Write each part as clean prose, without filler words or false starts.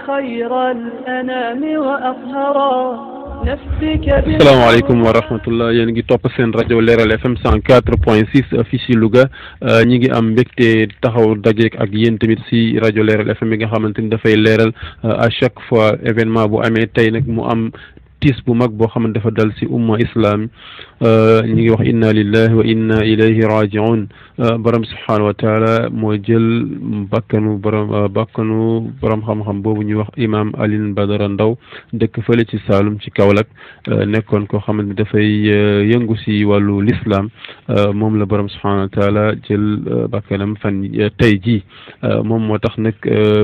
خير الأنام وأطهرا نفسك. asalaamaaleykum wa rahmatullah, yéen ngi topp seen rajo Leeral FM 104.6 fii si Louga. ñi ngi am mbégte taxaw dajeek ak yéen tamit si rajo Leeral FM bi nga xamante ni dafay leeral à chaque fois événement bu amee. tey nag mu am tiis bu mag boo xamante dafa dal si umma islam. ñi ngi wax inna lillahi wa inna ilayhi rajiun. borom subhanahu wa taala moo jël bakkanu borom xam-xam boobu ñuy wax imam Alioune Badara Ndao dëkk fële ci Saalum ci Kaolack. nekkoon koo xamante ni dafay yëngu si wàllu l'islam. moom la borom subhanahu wa taala jël bakkanam fan tey jii. moom moo tax nag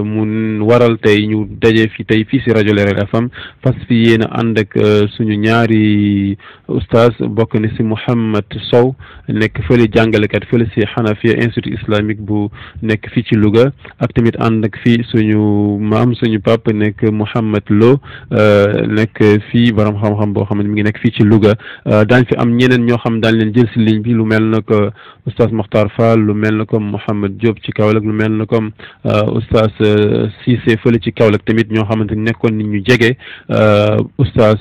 mu waral tey ñu daje fi tey fii si rajo Leeral FM parce que yéen a ànd ak suñu ñaari oustaz bokk na si Mouhamed Sow nekk fële jàngalekat fële si Hanafiya institut islamique bu nekk fii ci Louga ak tamit ànd ak fii suñu maam suñu papa nekk Mouhamed Lo nekk fii borom xam-xam boo xam ne mi ngi nekk fii ci Louga. daañ fi am ñeneen ñoo xam daañ leen jël si ligne bi lu mel na ko oustaz Mokhtar Fall, lu mel na comme Mouhamed Diop ci Kaolack, lu mel na comme oustaz Cissé fële ci Kaolack tamit ñoo xamante ni nekkoon nit ñu jege oustaz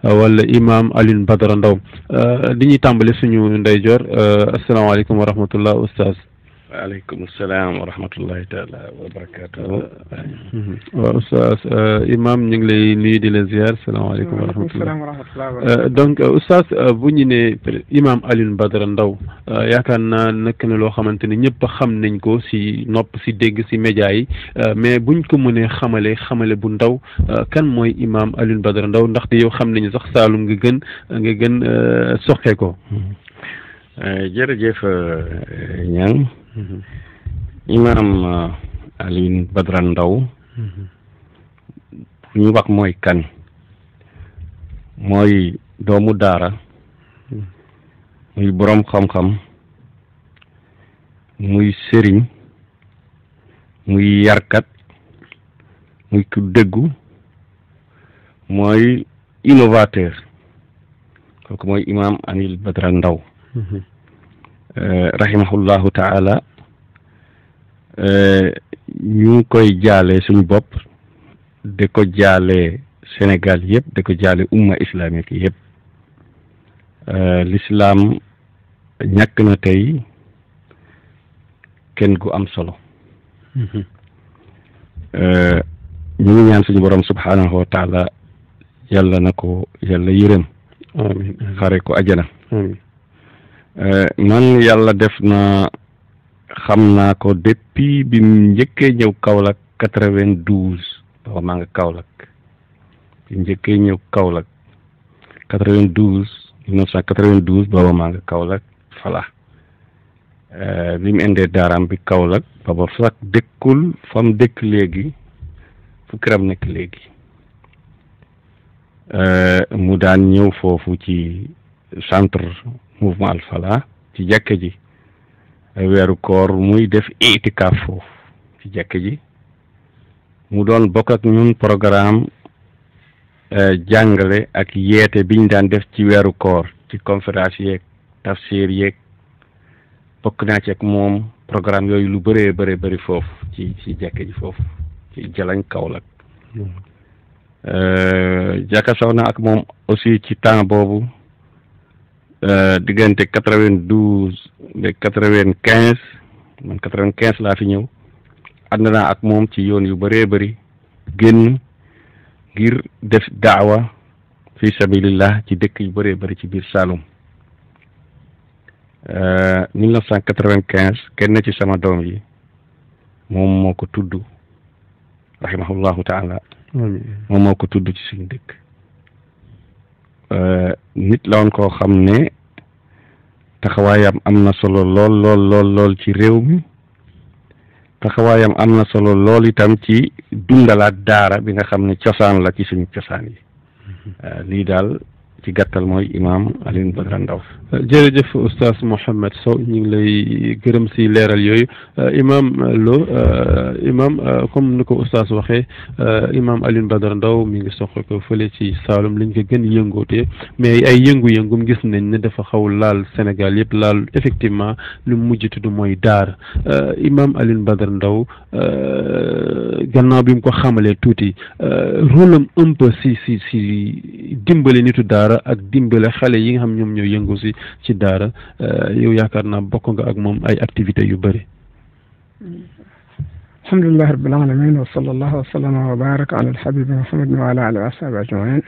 wala imam Alioune Badara Ndao. dañuy tàmbale suñu ndeyjoor. asalaamaaleykum wa rahmatullah oustaz. waaleykum salaam wa rahmatullahi taala wa barakatuh. waaw oustaz imam ñu ngi lay nuyu di la ziar. salaamaaleykum wa rahmatullah. donc oustaz bu ñu ne imam Alioune Badara Ndao yaakaar naa nekk na loo xamante ne ñëpp xam nañ ko si nopp si dégg si média yi mais buñ ko mënee xamale bu ndaw kan mooy imam Alioune Badara Ndao ndaxte yow xam nañu sax Saalum nga gën soxe ko. jërëjëf ñaan imam Alioune Badara Ndao bu ñu wax mooy kan, mooy doomu daara, muy borom xam-xam, muy sëriñ, muy yarkat, muy ku dëggu, mooy innovateur. kooku mooy imam Alioune Badara Ndao rahimahullahu taala. ñu koy jaale suñu bopp, de ko jaale Sénégal yëpp, de ko jaale umma islamique yëpp. l'islam ñàkk na tey kenn gu am solo. ñu ngi ñaan suñu borom subhanahu wa taala yàlla na ko yàlla yërëm, amiin, xare ko ajana. Amiin. man yàlla def na xam naa ko depuis bi mu njëkkee ñëw Kaolack 92. booba maa nga Kaolack bi njëkkee ñëw Kaolack 92 1992 booba maa nga Kaolack fala bi mu indee daaraam bi Kaolack booba sax dëkkul fa mu dëkk léegi fu këram nekk léegi. mu daan ñëw foofu ci centre mouvement Al Falah ci jàkka ji weeru koor muy def itikaaf foofu ci jàkka ji. mu doon bokk ak ñun programme jàngale ak yeete biñ daan def ci weeru koor ci conférence yeeg tafsir yeeg bokk naa ci ak moom programme yooyu lu bëree bëri foofu ci jàkka ji foofu ci Jalañ Kaolack. jàkkaarloo na ak moom aussi ci temps boobu diggante 92 ba 95 man 95 laa fi ñëw. ànd naa ak moom ci yoon yu bëree bëri génn ngir def daawa fi sabilillah ci dëkk yu bëree bëri ci biir Saloum. 1995 kenn ci sama doom yi moom moo ko tudd rahimahullahu taala. moom moo ko tudd ci suñu dëkk. nit la woon koo xam ne taxawaayam am na solo lool ci réew mi. taxawaayam am na solo lool itam ci dundalaat daara bi nga xam ne cosaan la ci suñu cosaan yi. lii daal ci gàttal mooy imaam Alioune Badara Ndao. jërëjëf oustaz Mouhamed Sow ñu ngi lay gërëm si leeral yooyu imam Lo imam comme ni ko oustaz waxee imam Alioune Badara Ndao mi ngi soxla ko fële ci Saalum liñ ko gën yëngootee mais ay yëngu-yëngum gis nañ ne dafa xaw laal Sénégal yëpp laal effectivement lu mujj tudd mooy daara imam Alioune Badara Ndao gannaaw bi mu ko xamalee tuuti rôle am un peu si dimbale nitu daara ak dimbale xale yi nga xam ñoom ñoo yëngu si ci daara yow yaakaar naa bokk nga ak moom ay activités yu bëri. alhamdulilah rabbil alamin wa sallallahu wa sallama wa baraka ala alhabib muhammadin wa ala alihi wa sahbihi ajmain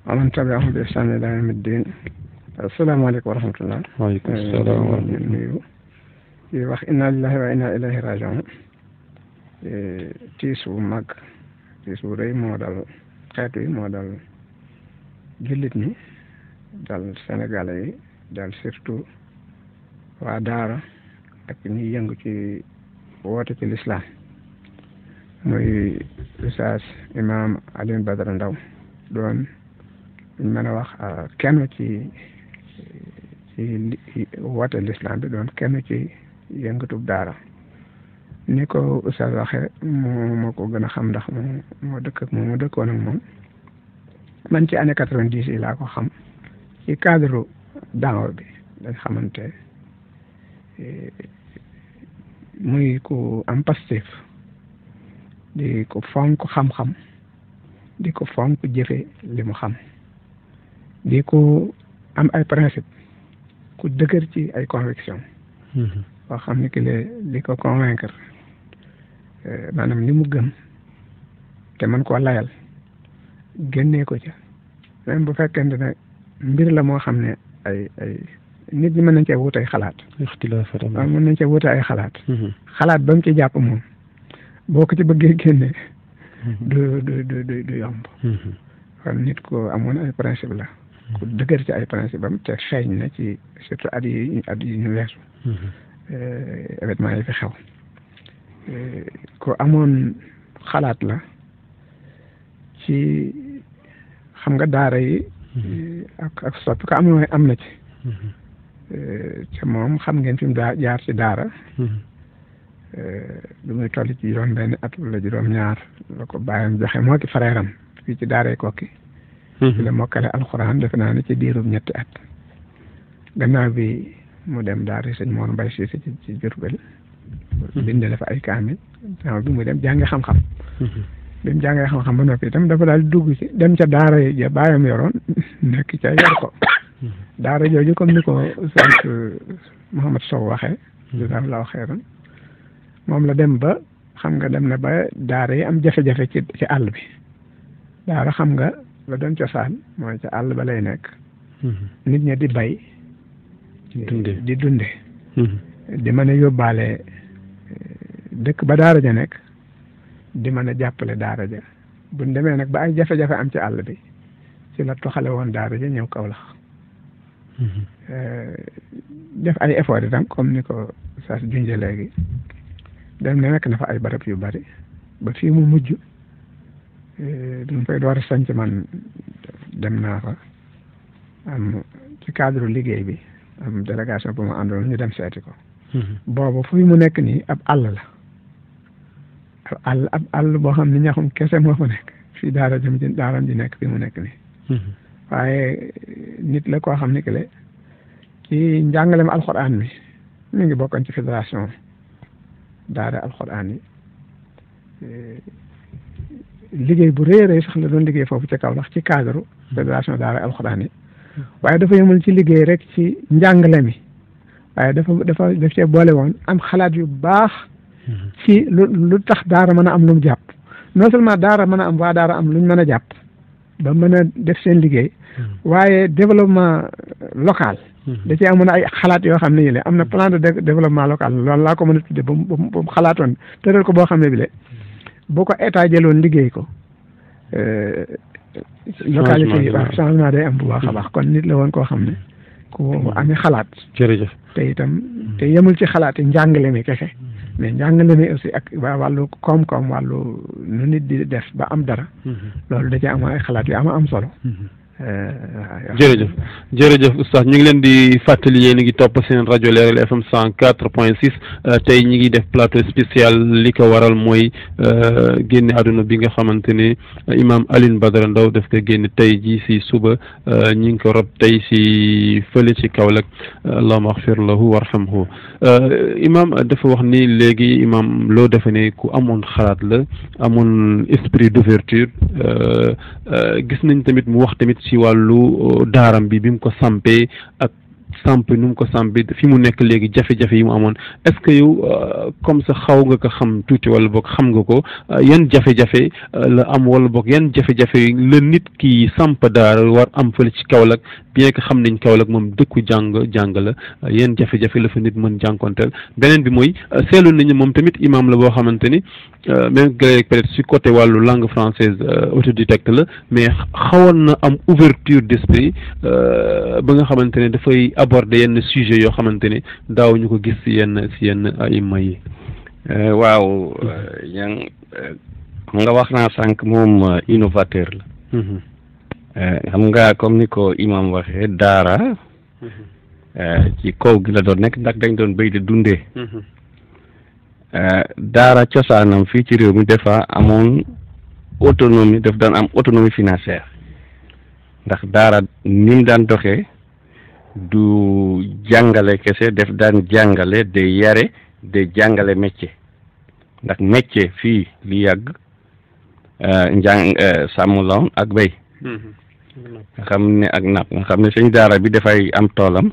wa man tabi'ahum bi ihsan ila yawmi ddin. asalaamaaleykum wa rahmatullah. waaleykum salaam wa rahmatullah. di wax inna lillahi wa inna ilayhi rajiun. tiis bu mag tiis bu rëy moo dal xeet wi moo dal jullit ñi dal Sénégalais yi dal surtout waa daara ak ñi yëngu ci woote ci lislaam muy Oustaz Imam Alioune Badara Ndao doon luñ mën a wax kenn ci woote lislaam bi doon kenn ci yëngatub daara ni ko Oustaz waxee moo ko gën a xam ndax moo dëkk ak moom moo dëkkoon ak moom man ci année 90 yi laa ko xam ci cadre daawa bi dañ xamante muy ku am Pastef di ko fonk xam-xam di ko fonk jëfe li mu xam di ko am ay principe ku dëgër ci ay conviction boo xam ne ki li ko convaincre maanaam li mu gëm te mën koo layal génnee ko ca même bu fekkente ne mbir la moo xam ne ay nit ñi mën nañ cee wute ay xalaat. waaw mën nañ cee wute ay xalaat. xalaat ba mu ci jàpp moom boo ko ci bëggee génne du yomb. kon nit ko amoon ay principe la. ku dëgër ci ay principe am te feeñ na ci surtout at yi ñu weesu. événement yi fi xew. ku amoon xalaat la ci xam nga daara yi. ak soppi ko am na ci. te moom xam ngeen fi mu jaar ci daara. bi muy toll ci juróom benn at wala juróom ñaar la ko bàyyam joxe moo ki frèram fii ci daaray Kokki. ci la mokkale alxuraan defe naa ne ci diirub ñetti at. gannaaw bi mu dem daara sëñ Mor Mbay Siise ci Jurbel. bindale fa ay kaamil. gannaaw bi mu dem jàngi xam-xam. bi mu jàngee xam-xam ba noppi itam dafa daal dugg ci dem ca daara ja bàyyam yoroon nekk ca yor ko. daara jooju comme ni ko sant Mouhamed Sow waxee. jazakallahu xayran moom la dem ba xam nga dem na ba daara yi am jafe-jafe ci àll bi. daara xam nga la doon cosaan mooy ca àll ba lay nekk. nit ñi di bay. di dunde di mën a yóbbaale dëkk ba daara ja nekk. di mën a jàppale daara ja buñ demee nag ba ay jafe-jafe am ci àll bi ci la toxale woon daara ja ñëw Kawlax def ay effort itam comme ni ko sas junje léegi dem ne nekk na fa ay barab yu bari ba fii mu mujj duñ koy door a sanc man dem naa fa am ci cadre liggéey bi am délégation bu ma àndoon ñu dem seeti ko boobu fii mu nekk nii ab àll la ab àll boo xam ne ñaxum kese moo fa nekk fii daaram ji nekk fii mu nekk nii waaye nit la koo xam ne que ci njàngalem alxuraan mi mi ngi bokkoon ci fédération daara alxuraan yi liggéey bu rëy a rëy sax la doon liggéey foofu ci Kaolack ci cadre fédération daara alxuraan yi waaye dafa yemul ci liggéey rek ci njàngale mi waaye daf cee boole woon am xalaat yu baax ci lu tax daara mën a am lu mu jàpp non seulement daara mën a am waa daara am luñ mën a jàpp ba mën a def seen liggéey waaye développement local da ci amoon ay xalaat yoo xam ne yi le am na plan de développement local loolu laa ko mën a tudde ba mu xalaatoon tëral ko boo xam ne bi le boo ko état jëloon liggéey ko localité yi baax changement day am bu baax a baax kon nit la woon koo xam ne ku amee xalaat jërëjëf te itam te yemul ci xalaat yi njàngale mi kese mais njàngale mi aussi ak wàllu koom-koom wàllu nu nit di def ba am dara loolu da ci am ay xalaat yu am solo jërëjëf oustaz ñu ngi leen di fàttali yéen a ngi topp seen rajo Leeral FM 104.6 tey ñi ngi def plateau spécial li ko waral mooy génne àdduna bi nga xamante ne imam Alioune Badara Ndao daf ko génne tey ji si suba ñi ngi ko rob tey si fële ci Kaolack allahumma axfir lahu warhamhu imam dafa wax ni léegi imam loo defe ne ku amoon xalaat la amoon esprit d'ouverture gis nañ tamit mu wax tamit ci wàllu daaram bi mu ko sampee ak samp nu mu ko sampi fi mu nekk léegi jafe-jafe yi mu amoon est-ce que yow comme ça xaw nga ko xam tuuti wala boog xam nga ko yan jafe-jafe la am wala boog yan jafe-jafe la nit ki samp daara war am fële ci Kaolack bien que xam nañ Kaolack moom dëkku jàng la yan jafe-jafe la fa nit mën jànkonteel beneen bi mooy seetlu nañu moom tamit imam la boo xamante ni même peut-être si côté wàllu langue française autodidacte la mais xawoon na am ouverture d'esprit ba nga xamante ne dafay aborder yenn sujet yoo xamante ne daaw ñu ko gis si yenn ayima yi. waaw yan nga wax naa sànq moom innovateur la. xam nga comme ni ko imam waxee daara ci kaw gi la doon nekk ndax dañ doon béy di dundee. daara cosaanam fii ci réew mi dafa amoon autonomie daf daan am autonomie financière ndax daara ni mu daan doxee du jàngale kese daf daan jàngale de yare de jàngale métier ndax métier fii li yàgg njàng sàmm la ak béy nga xam ne ak napp nga xam ne sëñ daara bi dafay am toolam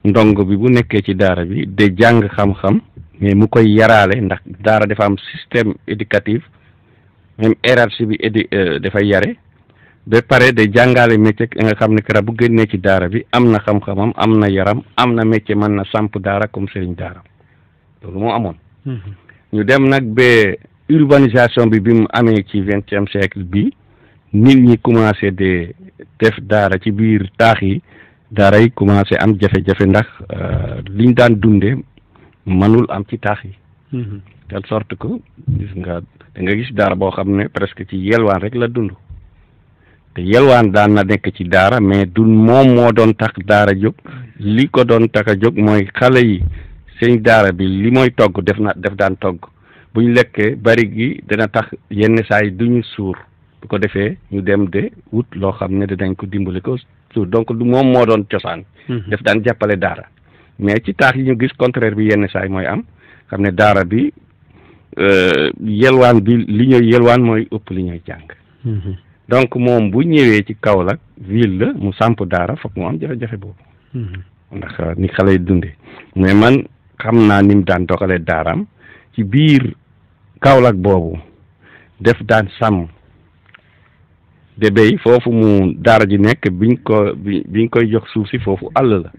ndongo bi bu nekkee ci daara bi de jàng xam-xam mais mu koy yaraale ndax daara dafa am système éducatif même hiérarchie bi dafay yare ba pare de jàngale métier nga xam ne kara bu génnee ci daara bi am na xam-xamam am na yaram am na métier mën na samp daara comme sëriñ daara loolu moo amoon ñu dem nag ba urbanisation bi mu amee ci 20e siècle bi nit ñi commencé de def daara ci biir taax yi daara yi commencé am jafe-jafe ndax liñ daan dunde mënul am ci taax yi telle sorte que gis nga da nga gis daara boo xam ne presque ci yelwaan rek la dund te yelwaan daan na nekk ci daara mais du moom moo doon tax daara jóg li ko doon tax a jóg mooy xale yi seen daara bi li mooy togg def daan togg bu ñu lekkee bari gi dana tax yenn saa yi duñu suur bu ko defee ñu dem de wut loo xam ne dinañ ko dimbali ko suur donc du moom moo doon cosaan def daan jàppale daara mais ci taax yi ñu gis contraire bi yenn saa yi mooy am xam ne daara bi yelwaan bi li ñuy yelwaan mooy ëpp li ñuy jàng donc moom bu ñëwee ci Kaolack ville la mu samp daara foog mu am jafe-jafe boobu ndax ni xale yi dundee mais man xam naa ni mu daan doxalee daaraam ci biir Kaolack boobu def daan sàmm de béy foofu mu daara ji nekk biñ koy jox suuf si foofu àll la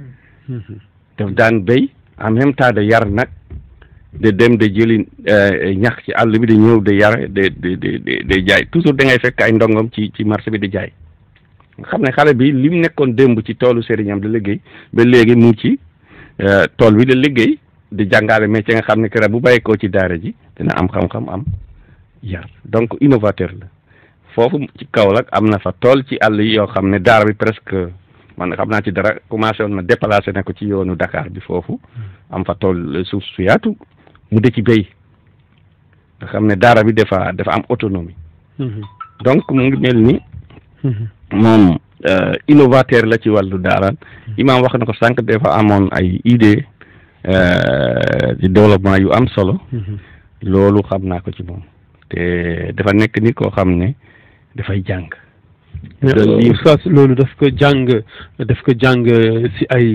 def daan béy en même temps de yar nag de dem de jëli ñax ci àll bi de ñëw de yar de jaay toujours da ngay fekk ay ndongom ci marché bi di jaay nga xam ne xale bi li mu nekkoon démb ci toolu sëriñam di liggéey ba léegi mu ci tool bi di liggéey di jàngale métier nga xam ne kër bu bàyyi ko ci daara ji dina am xam-xam am yar donc innovateur la foofu ci Kaolack am na fa tool ci àll yi yoo xam ne daara bi presque man xam naa ci dara commencé woon na déplacé na ko ci yoonu Dakar bi foofu am fa tool suuf su yaatu mu de ci béy nga xam ne daara bi dafa am autonomie donc mu ngi mel ni moom innovateur la ci wàllu daara imaam wax na ko sànq dafa amoon ay idée di développement yu am solo loolu xam naa ko ci moom te dafa nekk nit koo xam ne dafay jàng oustaz loolu daf ko jàng si ay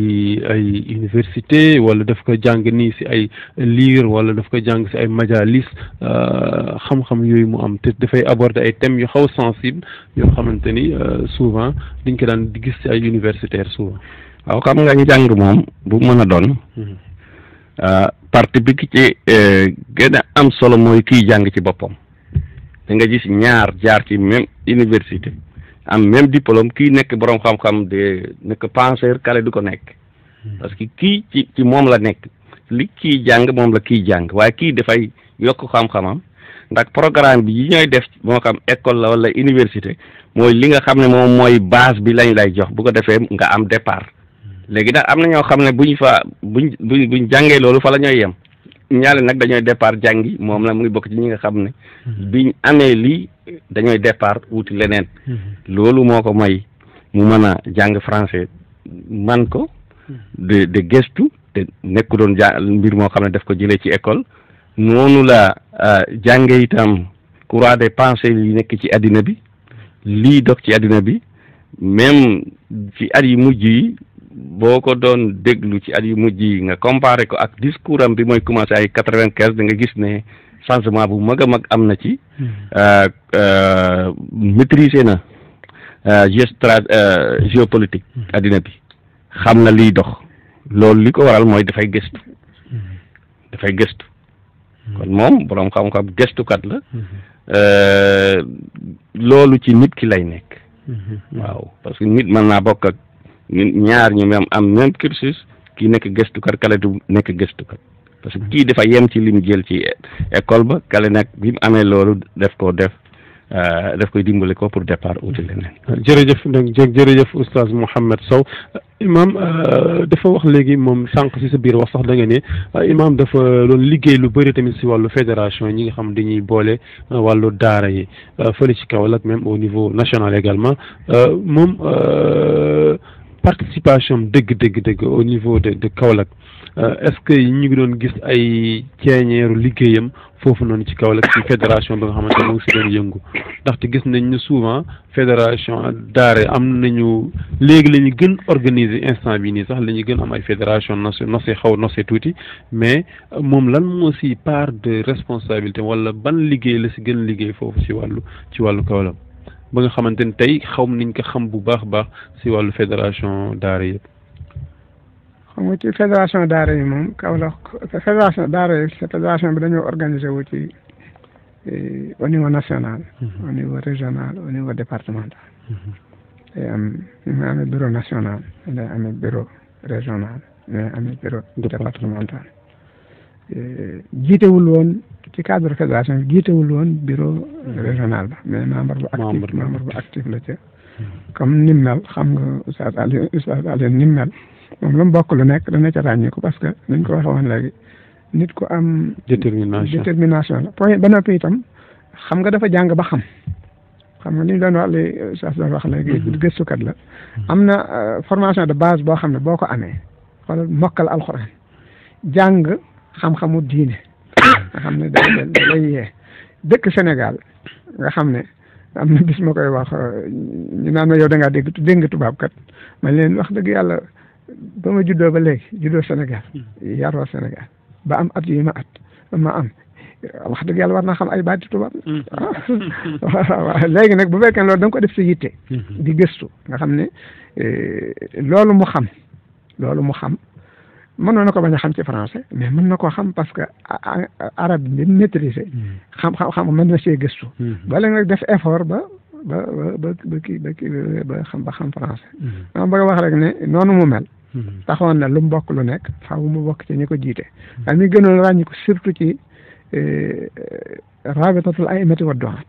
université wala daf ko jàng nii si ay liir wala daf ko jàng si ay majalis xam-xam yooyu mu am te dafay aborder ay thèmes yu xaw sensible yoo xamante ni souvent dañ ko daan di gis si ay universitaires souvent waaw xam nga njàng moom bu mën a doon partie bi ki ci gën a am solo mooy kiy jàng ci boppam da nga gis ñaar jaar ci même université am même diplôme kii nekk boroom xam-xam de nekk penseur kale du ko nekk parce que kii ci moom la nekk li kii jàng moom la kii jàng waaye kii dafay yokk xam-xamam ndax programme bi yi ñooy def moo xam école la wala université mooy li nga xam ne moom mooy base bi lañ lay jox bu ko defee nga am départ léegi nag am na ñoo xam ne buñ jàngee loolu fa la ñooy yem ñaale nag dañooy départ jàngi moom la muy bokk ci ñi nga xam ne biñ amee lii dañooy départ wuti leneen loolu moo ko may mu mën a jàng français man ko de gëstu te nekku doon mbir moo xam ne daf ko jëlee ci école noonu la jànge itam courant des pensées yi nekk ci àddina bi lii dox ci àddina bi même ci at yu mujj yi boo ko doon déglu ci at yu mujj yi nga comparé ko ak discours am bi mooy commencé ay 95 da nga gis ne changement bu mag a mag am na ci maîtriser na géopolitique àddina bi xam na liy dox loolu li ko waral mooy dafay gëstu kon moom boroom xam-xam gëstukat la loolu ci nit ki lay nekk waaw parce que nit mën naa bokk ak ñaar ñu am même cursus kii nekk gëstukat kale du nekk gëstukat parce que kii dafa yem ci lim jël ci école ba kale nag bi mu amee loolu daf koy dimbali ko pour départ uti leneen. jërëjëf oustaz Mouhamed Sow imam dafa wax léegi moom sànq si sa biir wax sax da nga ne imam dafa doon liggéey lu bëri tamit si wàllu fédération ñi nga xam dañuy boole wàllu daara yi fële ci Kaolack même au niveau national également moom participation dëgg au niveau de Kaolack est-ce que ñu ngi doon gis ay ceeñeeru liggéeyam foofu noonu ci Kaolack ci fédération bi nga xamante ne mu ngi si doon yëngu ndaxte gis nañ ne souvent fédération daara am nañu léegi la ñu gën organiser instant bi nii sax la ñu gën am ay fédération nose tuuti mais moom lan moo si part de responsabilité wala ban liggéey la si gën liggéey foofu ci wàllu Kaolack ba nga xamante ne tey xaw nañ ko xam bu baax si wàllu fédération daara yëpp. xam nga ci fédération daara yi moom Kaolack fédération daara yi fédération bi dañoo organisé wu ci au niveau national au niveau régional au niveau départemental day am ñu amee bureau national day amee bureau régional day amee bureau départemental jiitewul woon ci cadre fédération bi jiitewul woon bureau régional ba mais membre bu actif la ca comme nim mel xam nga oustaz Aliou nim mel moom lu mu bokk lu nekk dana ca ràññeeku parce que dañ ko waxee woon léegi nit ku am détermination la point ba noppi itam xam nga dafa jàng ba xam nga li ñu doon wax li oustaz doon wax léegi gëstukat la am na formation de base boo xam ne boo ko amee xoolal mokkal alxuraan jàng xam-xamu diine nga xam ne da lay yee dëkk Sénégal nga xam ne am na bis ma koy wax ñu naan ma yow da ngaa dégg nga tubaab kat ma leen wax dëgg yàlla ba ma juddoo ba léegi juddoo Sénégal yaroo Sénégal ba am at yi ma am wax dëgg yàlla war naa xam ay baati tubaab waaw léegi nag bu fekkee loolu da nga ko def sa yitte di gëstu nga xam ne loolu mu xam mënoon na ko bañ a xam ci français mais mën na koo xam parce que arabe bi maîtriser xam mën na see gëstu ba léegi nag def effort ba xam français dama bëgg a wax rek ne noonu mu mel taxoon na lu mu bokk lu nekk faaw mu bokk ci ñi ko jiite waaye mi gënoon ràññi ko surtout ci rabitatul a'immati wa du'aat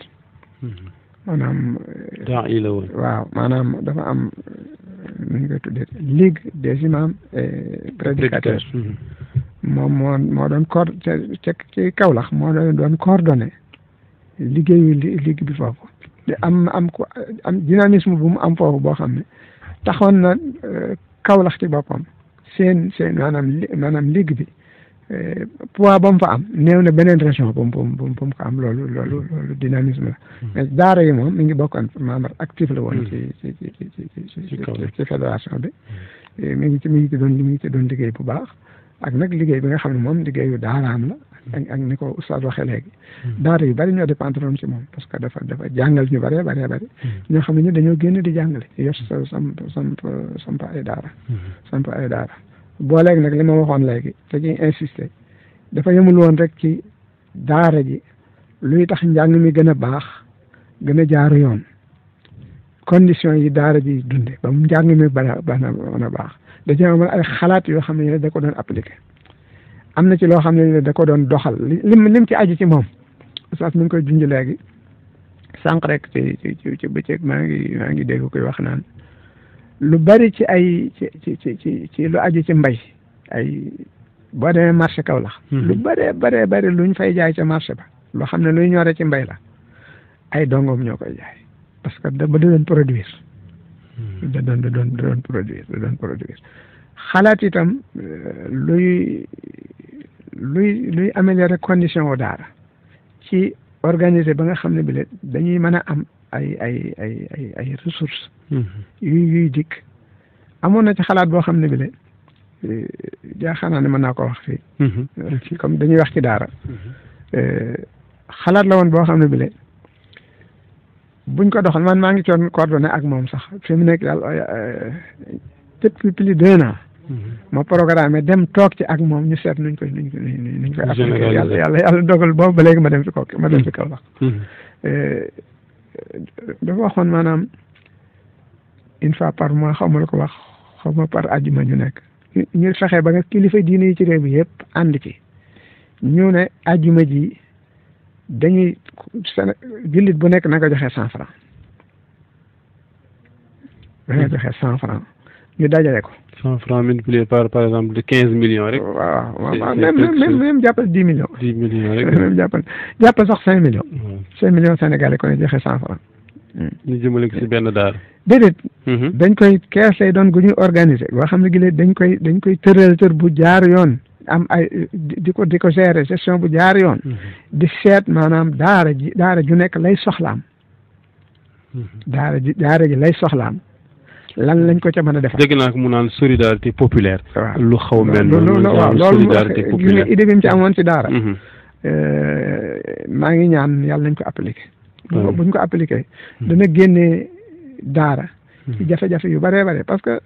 maanaam waaw maanaam dafa am nu ñu koy tuddee ligue des imams et prédicateurs moom moo doon ci Kaolack moo doon coordonné liggéeyu ligue bi foofu am dynamisme bu mu am foofu boo xam ne taxoon na Kaolack ci boppam seen maanaam ligue bi poids ba mu fa am néew na beneen région bu mu ko am loolu dynamisme la mais daara yi moom mi ngi bokkoon membre actif la woon ci fédération bi mi ngi ci doon liggéey bu baax ak nag liggéey bi nga xam ne moom liggéeyu daaraam la ak ni ko oustaz waxee léegi daara yu bari ñoo dépendre woon ci moom parce que dafa jàngal ñu bari ñoo xam ne ñu dañoo génn di jàngale yor samp ay daara boo léegi nag li ma waxoon léegi te ñuy insister dafa yemul woon rek ci daara ji luy tax njàng mi gën a baax gën a jaaru yoon conditions yi daara ji dunde ba mu njàng mi mën a baax dañoo amoon ay xalaat yoo xam ne da ko doon appliqué am na ci loo xam ne da ko doon doxal lim ci aju ci moom oustaz mi ngi koy junj léegi sànq rek ci bëccëg maa ngi dégg koy wax naan lu bari ci ay ci lu aju ci mbay ay boo demee marché Kaolack lu bari luñ fay jaay ca marché ba loo xam ne luy ñore ci mbay la ay dongoom ñoo koy jaay parce que da doon produire da doon produire xalaat itam luy améliorer condition wu daara ci organiser ba nga xam ne bi dañuy mën a am ay ressources yuy dikk amoon na ci xalaat boo xam ne bi jaaxaan naa ne mën naa ko wax fii comme dañuy wax ci daara xalaat la woon boo xam ne bi buñ ko doxal man maa ngi coon coordonné ak moom sax fi mu nekk daal depuis plus d'1 an ma programme dem toog ci ak moom ñu seet nuñ koy appliqué yàlla dogal boobu ba léegi ma dem fi kaw wax dafa waxoon maanaam une fois par mois xaw ma la ko wax xaw ma par àjjuma ñu nekk ñu fexe ba nga kilifa diine yi ci réew bi yëpp ànd ci ñu ne àjjuma ji dañuy jullit bu nekk na nga joxe 100 francs da nga joxe 100 francs ñu dajale ko 100 francs multiplié par exemple de 15 millions rek waaw même jàppal 10 millions 10 millions rek même jàppal sax 5 millions 5 millions sénégalais ko ne joxe 100 francs ñu jëmale ko ci benn daara déedéet dañ koy kees lay doon gu ñuy organiser boo xam ne gi dañ koy tër bu jaar yoon am ay di ko gérer gestion bu jaar yoon di seet maanaam daara ju nekk lay soxlaam daara ji lay soxlaam lan lañ ko ca mën a defal. dégg naa ko mu naan solidarité populaire. waaw lu xaw mel noonu solidarité populaire idée bi mu ci amoon ci daara. maa ngi ñaan yàlla nañ ko appliqué. buñ ko appliqué. dana génnee daara. ci jafe-jafe yu bëree parce que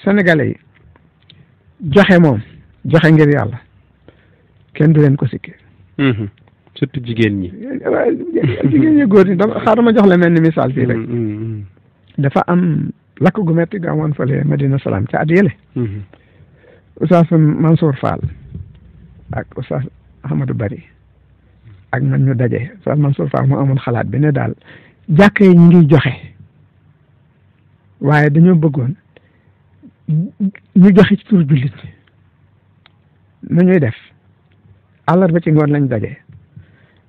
sénégalais yi joxe ngir yàlla kenn du leen ko sikkee. surtout jigéen ñi. jigéen ñi góor ñi xaaral ma jox la mel ni misaal fii rek. dafa am lakk gu metti ga amoon fële Medina Salaam ca at yële. Oustaz Mansour Fall ak Oustaz Ahmadou Bari ak man ñu daje Oustaz Mansour Fall moo amoon xalaat bi ne daal jàkka yi ñu ngi joxe waaye dañoo bëggoon ñu joxe ci tur jullit ñi na ñuy def àllarba ci ngoon lañ daje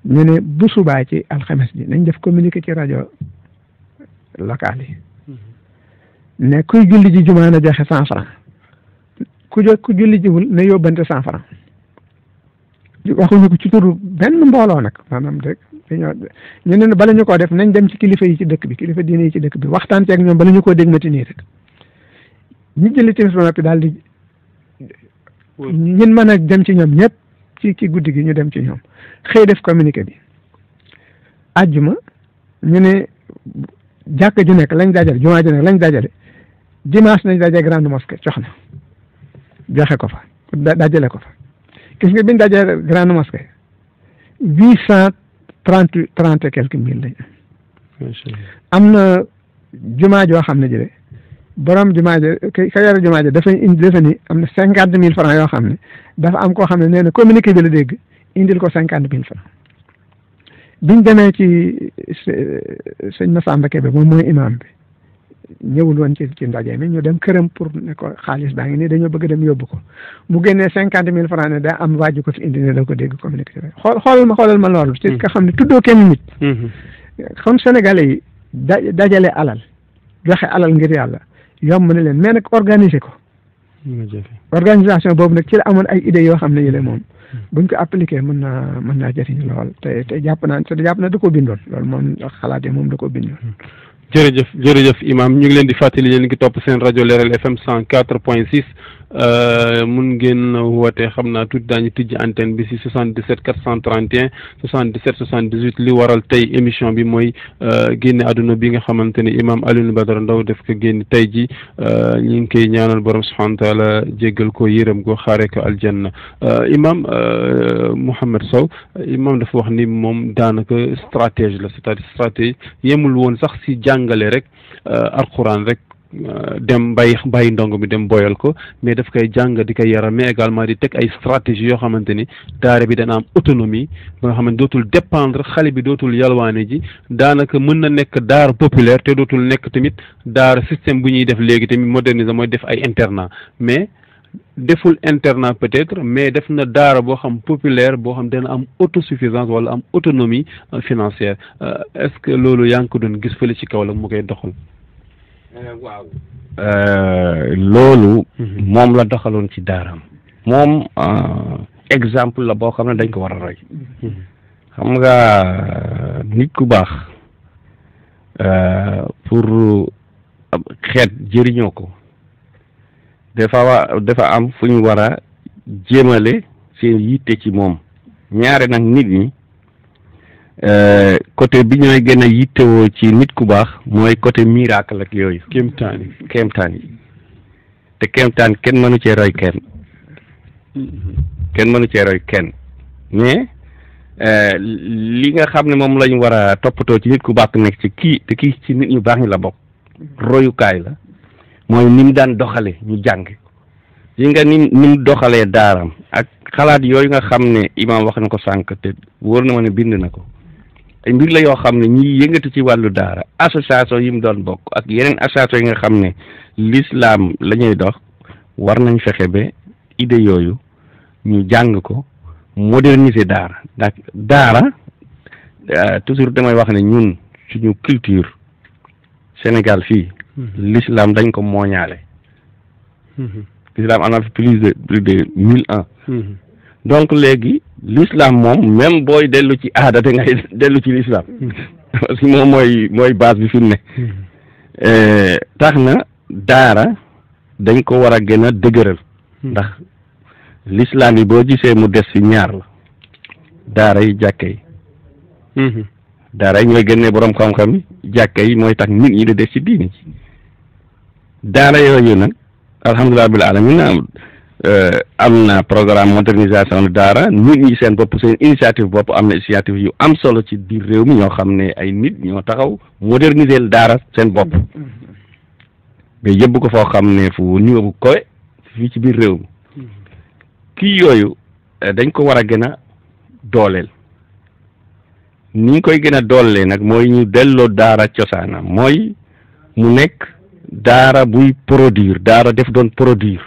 ñu ne bu subaa ci alxames ji nañ def communiqué ci rajo local yi ne kuy julli ji jumaa na joxe 100 francs ku julli jiwul ne yóbbante 100 francs waxuñu ko ci turu benn mbooloo nag maanaam rek dañoo ñu ne bala ñu koo def nañ dem ci kilifa yi ci dëkk bi kilifa diine yi ci dëkk bi waxtaan ci ak ñoom bala ñu koo dégg mati nii rek ñu jëli timis ba noppi daal di ñun mën a dem ci ñoom ñëpp ci guddi gi ñu dem ci ñoom xëy def communiqué bi àjjuma ñu ne jàkka ju nekk lañ dajale jumaa ju nekk lañ dajale dimanche nañ dajale grande mosquée cox na joxe ko fa dajale ko fa gis nga biñ dajale grande mosquée 830 et quelques mille lañ am na jumaa joo xam ne ji borom jumaa ji ka yore jumaa ji dafa ni am na 50 000 francs yoo xam ne dafa am koo xam ne nee na communiqué bi la dégg indil ko 50 000 francs biñ demee ci sëñ Massamba Kébé moom mooy imam bi ñëwul woon ci ndaje mi ñu dem këram pour ne ko xaalis baa ngi nii dañoo bëgg dem yóbbu ko mu génnee 50 000 francs ne daa am waaju ko fi indi ne da ko dégg communiqué bi xoolal ma loolu ci nga xam ne tuddoo kenn nit kon sénégalais yi dajale alal joxe alal ngir yàlla yomb na leen mais nag organiser ko organisation boobu nag ci la amoon ay idées yoo xam ne yële moom buñ ko appliqué mën naa jëriñ lool te jàpp naa da ko bindoon loolu moom xalaat yi moom da ko bindoon. jërëjëf imam ñu ngi leen di fàttali yéen ngi topp seen rajo Leeral FM 104.6 mun ngeen woote xam naa tuuti daañu tijji antenne bi si 77 431 77 78 li waral tey émission bi mooy génne àdduna bi nga xamante ne imam Alioune Badara Ndao def ko génne tey ji ñu ngi koy ñaanal borom subhanahu wa taala jéggal ko yërëm ko xaare ko aljanna imam Mouhamed Sow imam dafa wax ni moom daanaka stratégie la c'est-à-dire stratégie yemul woon sax si jàngale rek alquran rek dem bàyyi ndongo bi dem boyal ko mais daf koy jàng di koy yaram mais également di teg ay stratégie yoo xamante ni daara bi dana am autonomie ba nga xam ne dootul dépendre xale bi dootul yalwaane ji daanaka mën na nekk daara populaire te dootul nekk tamit daara système bu ñuy def léegi tamit moderniser mooy def ay internat mais deful internat peut-être mais def na daara boo xam populaire boo xam dana am autosuffisance wala am autonomie financière est-ce que loolu yaa ngi ko doon gis fële ci kaw la mu koy doxal. waaw loolu moom la doxaloon ci daaraam moom exemple la boo xam ne dañ ko war a roy xam nga nit ku baax pour xeet jëriñoo ko dafa am fu ñu war a jéemale seen yitte ci moom ñaare nag nit ñi côté bi ñooy gën a yittewoo ci nit ku baax mooy côté miracle ak yooyu kéemtaan yi te kéemtaan kenn mënu cee roy kenn mais li nga xam ne moom lañu war a toppatoo ci nit ku baax nekk ci kii ci nit ñu baax ñi la bokk royukaay la mooy ni mu daan doxale ñu jàng yi nga ni mu doxalee daaram ak xalaat yooyu nga xam ne imaam wax na ko sànq te wóor na ma ne bind na ko ay mbir la yoo xam ne ñi yëngatu ci wàllu daara association yi mu doon bokk ak yeneen association yi nga xam ne l'islam la ñuy dox war nañ fexe ba idée yooyu ñu jàng ko moderniser daara ndax daara toujours damay wax ne ñun suñu culture Sénégal fii l'islam dañ ko mooñaale l'islam am na fi plus de 1000 ans donc léegi l'islam moom même booy dellu ci aada te ngay dellu ci l'islam parce que moom mooy base bi fi mu ne tax na daara dañ ko war a gën a dëgëral ndax l'islam yi boo gisee mu des ci ñaar la daara yi jàkka yi daara yi ñooy génnee borom xam-xam yi jàkka yi mooy tax nit ñi di des ci diini ci daara yooyu nag alhamdulilah bil alamin am na programme modernisation daara nit ñi seen bopp seen initiative bopp am na initiative yu am solo ci biir réew mi ñoo xam ne ay nit ñoo taxaw moderniser daara seen bopp mais yëbb ko foo xam ne fu niveau bu kowe fii ci biir réew mi kii yooyu dañ ko war a gën a dooleel ni ñu koy gën a doolee nag mooy ñu delloo daara cosaanam mooy mu nekk daara buy produire daara def doon produire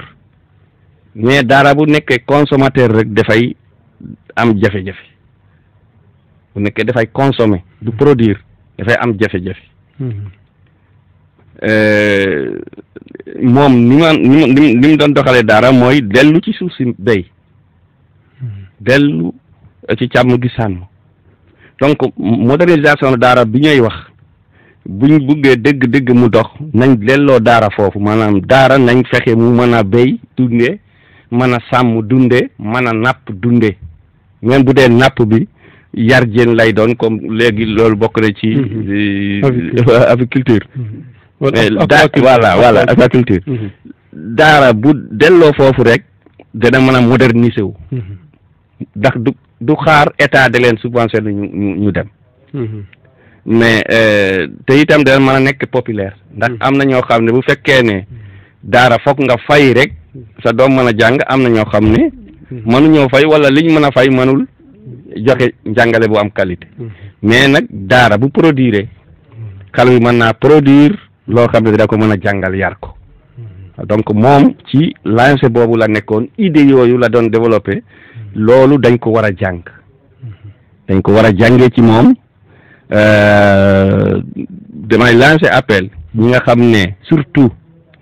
mais daara bu nekkee consommateur rek dafay am jafe-jafe bu nekkee dafay consommer du produire dafay am jafe-jafe moom ni mu doon doxalee daara mooy dellu ci suuf si béy dellu ci càmm gi sàmm donc modernisation daara bi ñuy wax buñ buggee dëgg-dëgg mu dox nañ delloo daara foofu maanaam daara nañ fexe mu mën a béy dunde mën a sàmm dunde mën a napp dunde même bu dee napp bi yar jën lay doon comme léegi loolu bokk na ci aviculture voilà aquaculture daara bu delloo foofu rek dana mën a moderniser wu ndax du xaar état de leen subventionné ñu dem mais te itam dana mën a nekk populaire ndax am na ñoo xam ne bu fekkee ne daara foog nga fay rek sa doom mën a jàng am na ñoo xam ne mënuñoo fay wala liñ mën a fay mënul joxe njàngale bu am qualité mais nag daara bu produire xale bi mën naa produire loo xam ne dina ko mën a jàngal yar ko donc moom ci lancé boobu la nekkoon idée yooyu la doon développé loolu dañ ko war a jàng dañ ko war a jàngee ci moom damay lancé appel ñi nga xam ne surtout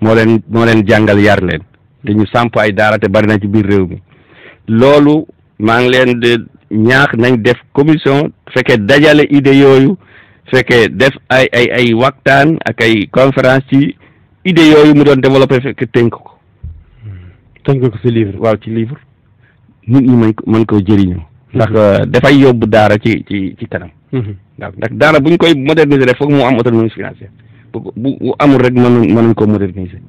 moo leen jàngal yar leen te ñu samp ay daara te bari na ci biir réew mi loolu maa ngi leen de ñaax nañ def commission fekkee dajale idée yooyu fekkee def ay waxtaan ak ay conférence ci idée yooyu mu doon développé fekk tënk ko ci livre waaw ci livre nit ñi mën koo jëriñoo ndax dafay yóbbu daara ci kanam waaw ndax daara buñ koy moderniser rek foog mu am autonomie financière bu amul rek mënuñ ko moderniser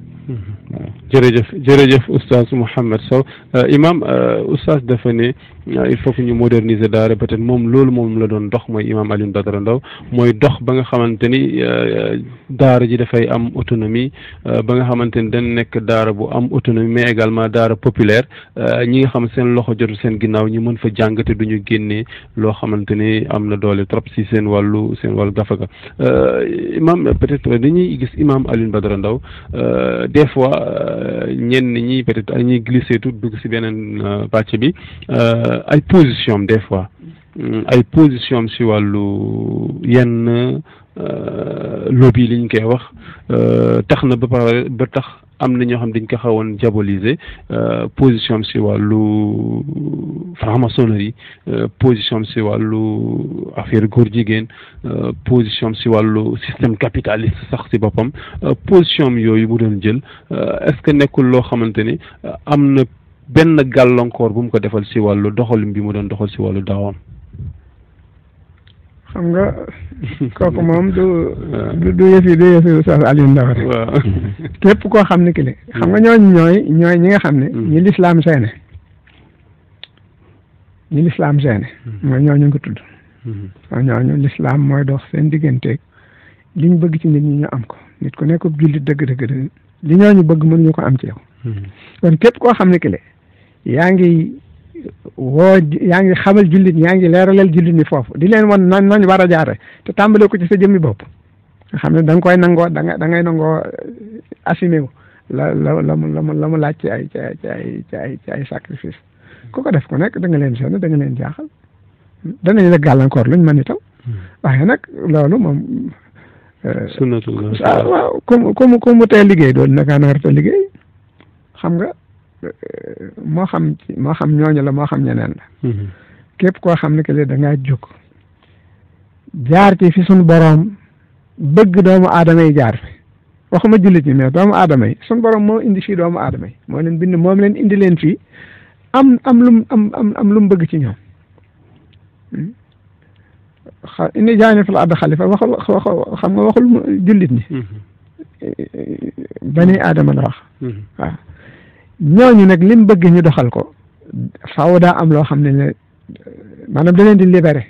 jërëjëf oustaz Mouhamed Sow imam oustaz dafa ne il faut que ñu moderniser daara peut-être moom loolu moom la doon dox mooy imam Alioune Badara Ndao mooy dox ba nga xamante ni daara ji dafay am autonomie ba nga xamante ni dañ nekk daara bu am autonomie mais également daara populaire ñi nga xam seen loxo jotul seen ginnaaw ñu mën fa jàng te duñu génnee loo xamante ni am na doole trop si seen wàllu gafaga imam peut-être dañuy gis imam Alioune Badara Ndao des fois ñenn ñi peut-être ñuy glissé tout dugg si beneen pàcc bi ay position des fois ay position si wàllu yenn lobby li ñu koy wax tax na ba tax am na ñoo xam dañ ko xawoon diaboliser position si wàllu franc-maçonnerie position si wàllu affaire góor jigéen position si wàllu système capitaliste sax si boppam position yooyu mu doon jël est-ce que nekkul loo xamante ni am na benn gàllankoor bu mu ko defal si wàllu doxalin bi mu doon doxal si wàllu daawam. xam nga kooku moom du yëfi Oustaz Alioune Ndao rek. waaw képp koo xam ne ki le xam nga ñooy ñi nga xam ne. ñi lislaam seene. mooy ñooñu nga tudd. waaw ñooñu lislaam mooy dox seen digganteeg liñ bëgg ci nit ñi ñu am ko nit ku nekk jullit dëgg li ñooñu bëgg mën ñu ko am ci yow. kon képp koo xam ne ki le yaa ngi xamal jullit yaa ngi leeralal jullit ñi foofu di leen wan nañ war a jaare te tàmbale ko ci sa jëmmi bopp nga xam ne da nga koy nangoo da ngay nangoo assumé wu la mu laaj ci ay sacrifice ku ko def ku nekk da nga leen sonn da nga leen jaaxal danañ la gàllankoor luñ mën itam waaye nag loolu moom sunnatullah waaw ku mu tee liggéey doon naka nar te liggéey xam nga moo xam ñooñu la moo xam ñeneen la képp koo xam ne que da ngaa jóg jaar ci fi suñu boroom bëgg doomu aadama yi jaar fi waxuma jullit ñi mais doomu aadama yi suñu boroom moo indi fii doomu aadama yi moo leen bind moom leen indi leen fii am lu mu bëgg ci ñoom indi jaane fil ardi xalifa xam nga waxul jullit ñi bani aadama la wax waaw ñooñu nag lim bëgg ñu doxal ko faaw daa am loo xam ne maanaam da leen di libéré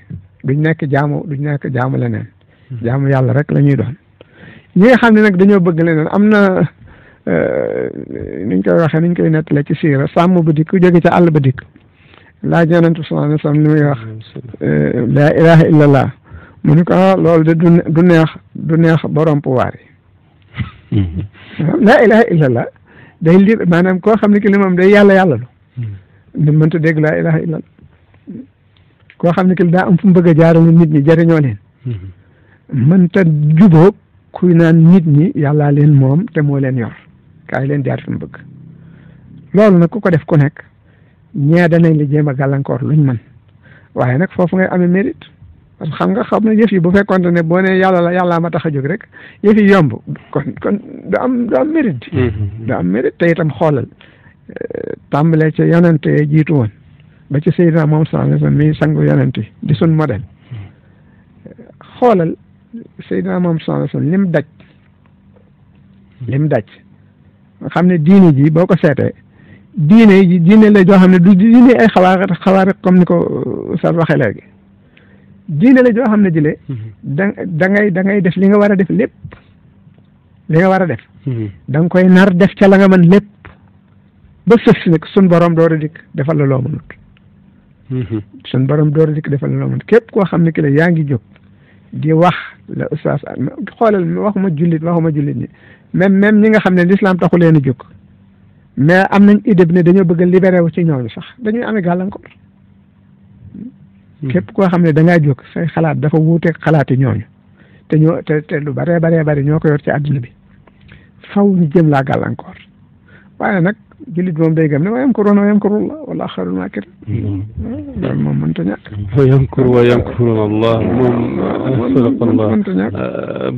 duñ nekk jaamu leneen jaamu yàlla rek la ñuy doon ñi nga xam ne nag dañoo bëgg leneen am na niñ koy waxee niñ koy nettale ci siira sàmm ba dikk jóge ca àll ba dikk laaj yonentu sallallahu alayhi wa sallam li muy wax laa ilaha illallah mu ni ko loolu de du neex borom pouvoir yi laa ilaha illallah day maanaam koo xam ne ki li moom day yàlla lu ni mënta dégg laa ilaha illallah koo xam ne ki daa am fu mu bëgg a jaarale nit ñi jëriñoo leen mënta jubóog kuy naan nit ñi yàllaa leen moom te moo leen yor kaay leen jaar fi mu bëgg loolu nag ku ko def ku nekk ñee danañ la jéem a gàllankoor luñ mën waaye nag foofu ngay amee mérite parce que xam ne yëf yi bu fekkoon ne boo nee yàllaa ma tax a jóg rek yëf yi yomb kon du am mérite du am mérite te itam xoolal tàmbalee ca yonente jiitu woon ba ci Seydina moom sallallahu alayhi wasallam mi sangu yonente di sun modèle xoolal Seydina moom sallallahu alayhi wasallam lim daj nga xam ne diine ji boo ko seetee diine la joo xam ne du diine ay xawaar comme ni ko Oustaz waxee léegi diine la joo xam ne jëlee da ngay def li nga war a def lépp li nga war a def da nga koy nar def ca la nga mën lépp ba sëf si nag sun borom door a dikk defal la loo mënut sun borom door a dikk defal la loo mënut képp koo xam ne ki la yaa ngi jóg di wax la Oustaz xoolal waxuma jullit ñi même ñi nga xam ne l'islam taxu leen a jóg mais am nañ idée bi ne dañoo bëgg a libéré wu ci ñooñu sax dañuy amee gàllankoor képp koo xam ne da ngaa jóg say xalaat dafa wuuteeg xalaati ñooñu te lu baree ñoo ko yor ci àdduna bi faw ñu jëm laa gàllankoor waaye nag jullit moom day gëm ne wa yamkuruuna wa yamkurullah wallaahu xayrul maakiriin loolu moom mënta ñàkk wa yamkuruuna Allah moom sadaqallah mënta ñàkk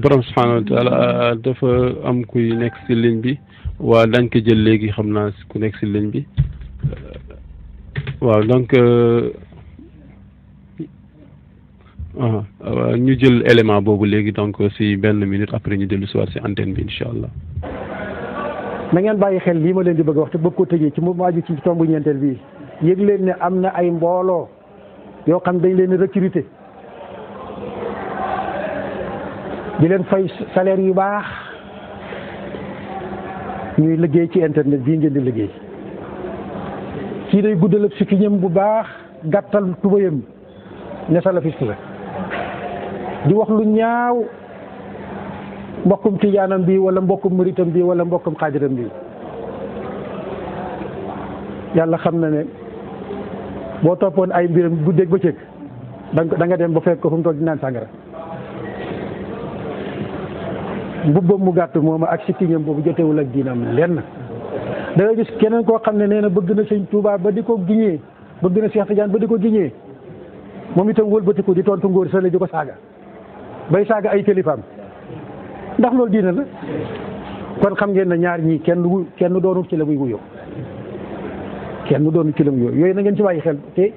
borom subhaanahu wa taala dafa am kuy nekk si ligne bi waa dañ ko jël léegi xam naa ku nekk si ligne bi waaw donc ñu jël élément boobu léegi donc si benn minute après ñu dellu si waat si antenne bi incha allah. na ngeen bàyyi xel lii ma leen di bëgg wax te bëgg ko tëjee ci mu waaju ci tombu ñeenteel bii yëg leen ne am na ay mbooloo yoo xam dañ leen recruter di leen fay salaire yu baax ñuy liggéey ci internet bii ngeen di liggéey. kii day guddal ak sikkiñam bu baax gàttal tubayam ne salafiste la di wax lu ñaaw mbokkum tijaanam bi wala mbokkum muritam bi wala mbokkum xaadiram bi. yàlla xam na ne boo toppoon ay mbiram guddeeg bëccëg da nga dem ba fekk ko fu mu toog di naan sàngara. mbubbam mu gàtt moom ak sikkiñam boobu jotewul ak diinam lenn. da ngay gis keneen koo xam ne nee na bëgg na sëñ Tuubaa ba di ko giñee bëgg na Cheikh Tidiane ba di ko giñee moom itam wëlbatiku di tontu ngóor sale di ko saaga bay saaga ay kilifaam ndax loolu diina la. kon xam ngeen ne ñaar ñii kenn doonul ci la muy wuyoo kenn doonul ci la muy wuyoo yooyu na ngeen ci bàyyi xel te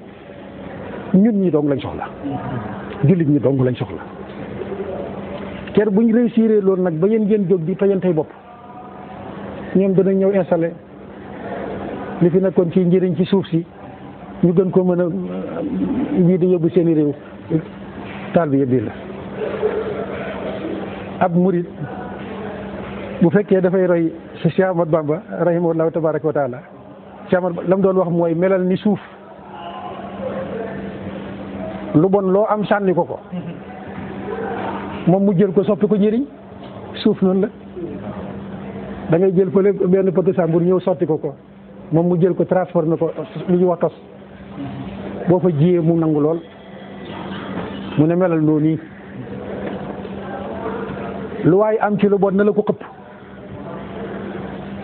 ñun ñi dong lañ soxla jullit ñi dong lañ soxla ker buñ réussir loolu nag ba yéen ngeen jóg di tojantey bopp ñoom danañ ñëw installé li fi nekkoon ci njëriñ ci suuf si ñu gën ko mën a ñii di yóbbu seeni réew taal bi yëpp la. ab murid bu fekkee dafay roy si Cheikh Ahmad Bamba rahimahullahu tabaraka wa taala Cheikh Ahmad la mu doon wax mooy melal ni suuf lu bon loo am sànni ko moom mu jël ko soppi ko njëriñ suuf noonu la. da ngay jël fële benn poto sàmbur ñëw sotti ko moom mu jël ko transformé ko lu ñuy wax tos boo fa jiyee mu nangu lool mu ne melal noonu nii lu waaye am ci lu bon na la ko xëpp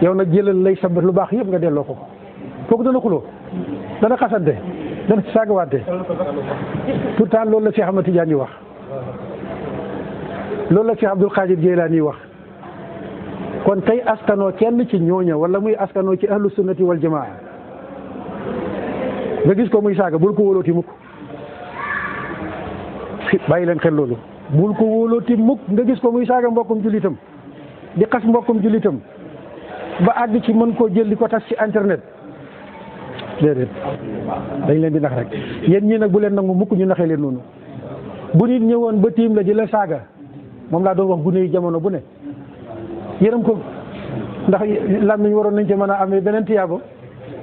yow nag jëlal lay sabat lu baax yëpp nga delloo ko kooku dana xuloo dana xasante dana saagawaante pourtant loolu la Cheikh Ahmad Tidiane yi wax loolu la Cheikh Abdul Qadir Jeylaani wax. kon tey askanoo kenn ci ñooña wala muy askanoo ci ahlu sunnati wal jamaa nga gis ko muy saaga bul ko wóolooti mukk bàyyi leen xel loolu bul ko wóolooti mukk nga gis ko muy saaga mbokkum jullitam di xas mbokkum jullitam ba àgg ci mën koo jël di ko tas ci internet déedéet dañ leen di nax rek yéen ñii nag bu leen nangu mukk ñu naxee leen noonu bu nit ñëwoon ba tiim la di la saaga moom laa doon wax gune yi jamono bu ne yërëm ko ndax lam nañ waroon nañ ci mën a amee beneen tiyaabo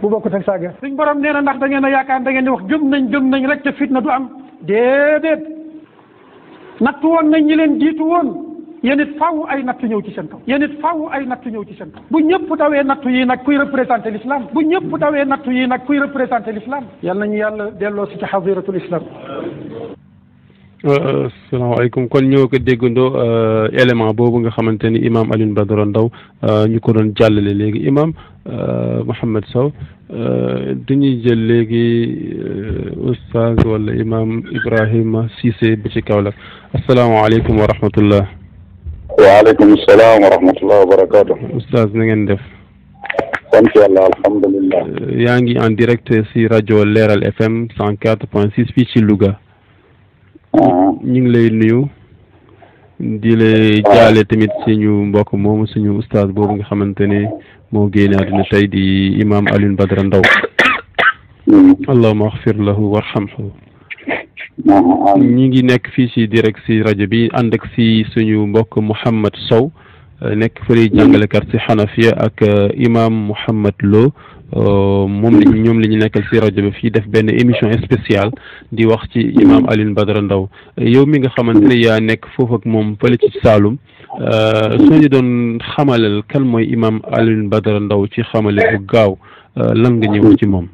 bu bokkut ak saaga. suñ borom nee na ndax da ngeen a yaakaar da ngeen di wax gëm nañ rek te fitna du am déedéet nattu woon nañ ñi leen jiitu woon yéen it faaw ay nattu ñëw ci seen kaw bu ñëpp dawee nattu yi nag kuy représenté l'islam yal nañu yàlla delloo si ci xadiratul islam. asalaamaaleykum kon ñoo ko déggandoo élément boobu nga xamante ni imam Alioune Badara Ndao ñu ko doon jàllale léegi imam Mouhamed Sow dañuy jël léegi oustaz wala imam Ibrahima Cissé bi ci Kaolack asalaamaaleykum wa rahmatullah. waaleykum salaam wa rahmatullah wa barakaatu. oustaz na ngeen def. sant yàlla alhamdulillah. yaa ngi en direct si rajo Leeral FM 104.6 fii ci Louga. ñu ngi lay nuyu di lay jaale tamit suñu mbokk moomu suñu oustaz boobu nga xamante ne moo génne àdduna tey di imam Alioune Badara Ndao allahumma axfir lahu warhamhu. ñi ngi nekk fii si direct si rajo bi ànd ak si suñu mbokk Mouhamed Sow nekk fële jàngalekat si Hanafiya ak imam Mouhamed Lo ñoom la ñu nekkal si rajo bi fii def benn émission spéciale di wax ci imam Alioune Badara Ndao yow mi nga xamante ne yaa nekk foofu ak moom fële ci Saloum soo ñu doon xamalal kan mooy imam Alioune Badara Ndao ci xamale bu gaaw lan nga ñëw ci moom.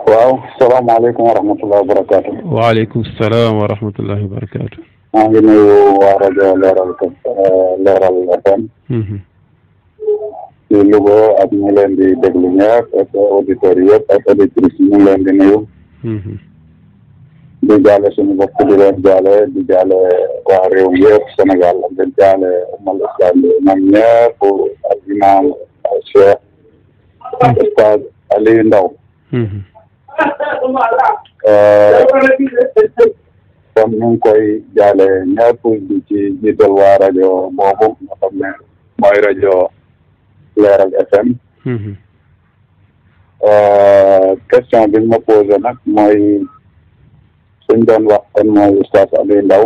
waaw salaamaaleykum wa rahmatullahi wa barakaatu. waaleykum salaam wa rahmatullahi wa barakaatu. maa ngi nuyu waa rajo Leeral FM. ci Louga ak ñu leen di déglu ñëpp ak auditeurs yëpp ak auditrices ñu leen di nuyu. di jaale suñu bopp di leen jaale di jaale waa réew yëpp Sénégal ak di jaale umal islam bi ñoom ñëpp ak imam Cheikh Oustaz Aliou Ndao. kon ñu ngi koy jaale ñëpp di ci jiital waa rajo boobu nga xam ne mooy rajo Leeral FM. question bi ma posé nag mooy suñ doon wax kon mooy Oustaz Aliou Ndao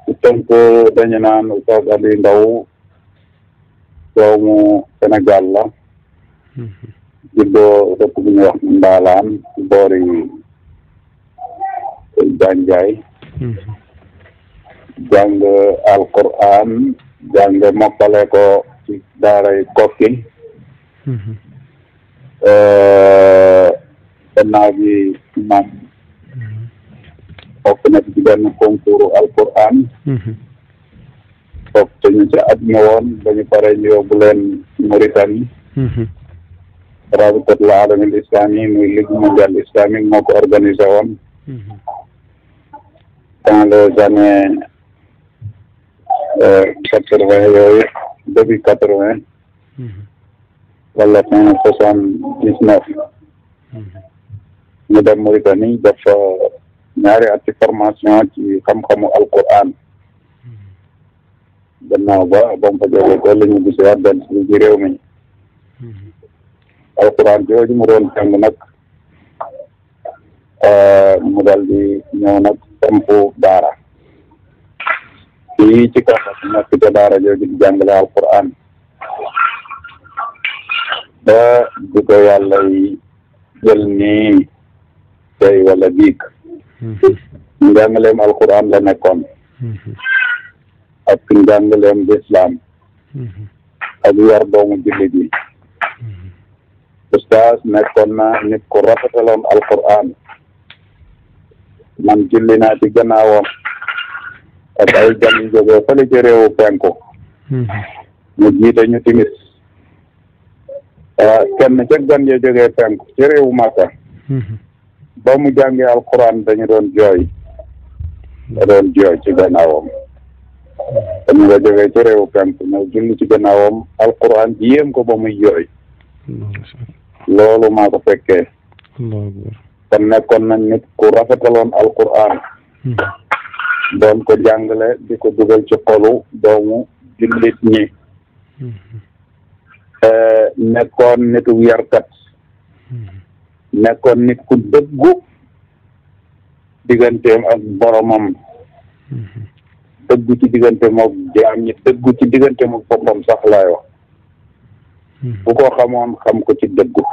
ci tënk dañu naan Oustaz Aliou Ndao doomu Sénégal la juddoo dëkk bu ñuy wax Ndaalaan ci boori Gandiaye jàng alquran jàng mokkale ko ci daaray Kokki gannaaw bi moom bokk na ci benn concours alquran bokk te ñu ci at ñëwoon dañu pare ñu yóbbu leen Mauritanie rabitatul alamil islami muy ligue mondiale islamique moo ko organisé woon dans les années 80 yooyu début 80 wala fin 79 ñu dem Mauritanie def ñaari at ci formation ci xam-xamu alquran gannaaw ba mu fa jógee ko la ñu gis waat dem ci réew mi alquran jooju mu doon jàng nag mu dal di ñëw nag sampu daara fii ci Kaolack nekk ca daara jooju di jàngale alquran ba di ko yàlla yi jël nii tey wala biig njàngaleem alquran la nekkoon ak njàngaleem l'islam ak yar doomu jullit yi Oustaz nekkoon na nit ku rafetaloon alquran man julli naa ci gannaawam ak ay gan yu jógee fële ci réewu penku mu jiite ñu timis kenn ca gan ya jógee penku ci réewu Makka ba mu jàngee alquran dañu doon jooy ci gannaawam dañu nga jógee ci réewu penku ñëw julli ci gannaawam alquran ji yéem ko ba muy jooy loolu maa ko fekkee kon nekkoon nañ nit ku rafetaloon alquran doon ko jàngale di ko dugal ci xolu doomu jullit ñi nekkoon nitu yarkat nekkoon nit ku dëggu digganteem ak boromam dëggu ci digganteem ak jaam ñi dëggu ci digganteem ak boppam sax laay wax bu ko xamoon xam ko ci dëggu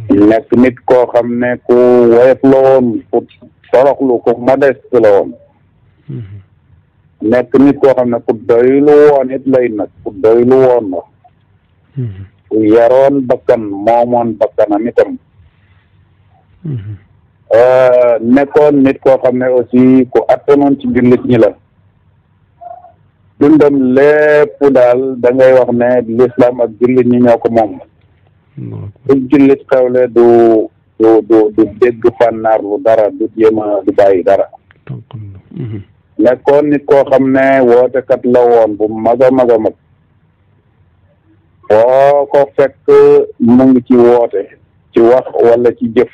nekk nit koo xam ne ku woyof la woon ku toroxlu ku modeste la woon nekk nit koo xam ne ku doylu woon it lay nag ku doylu woon la ku yaroon bakkan moomoon bakkanam itam nekkoon nit koo xam ne aussi ku attanoon ci jullit ñi la dundam lépp daal da ngay wax ne l'islam ak jullit ñi ñoo ko moom bu jullit xewle du dégg fànnaar lu dara du jéema du bàyyi dara nekkoon nit koo xam ne wootekat la woon bu mag a mag a mag boo ko fekk mu ngi ci woote ci wax wala ci jëf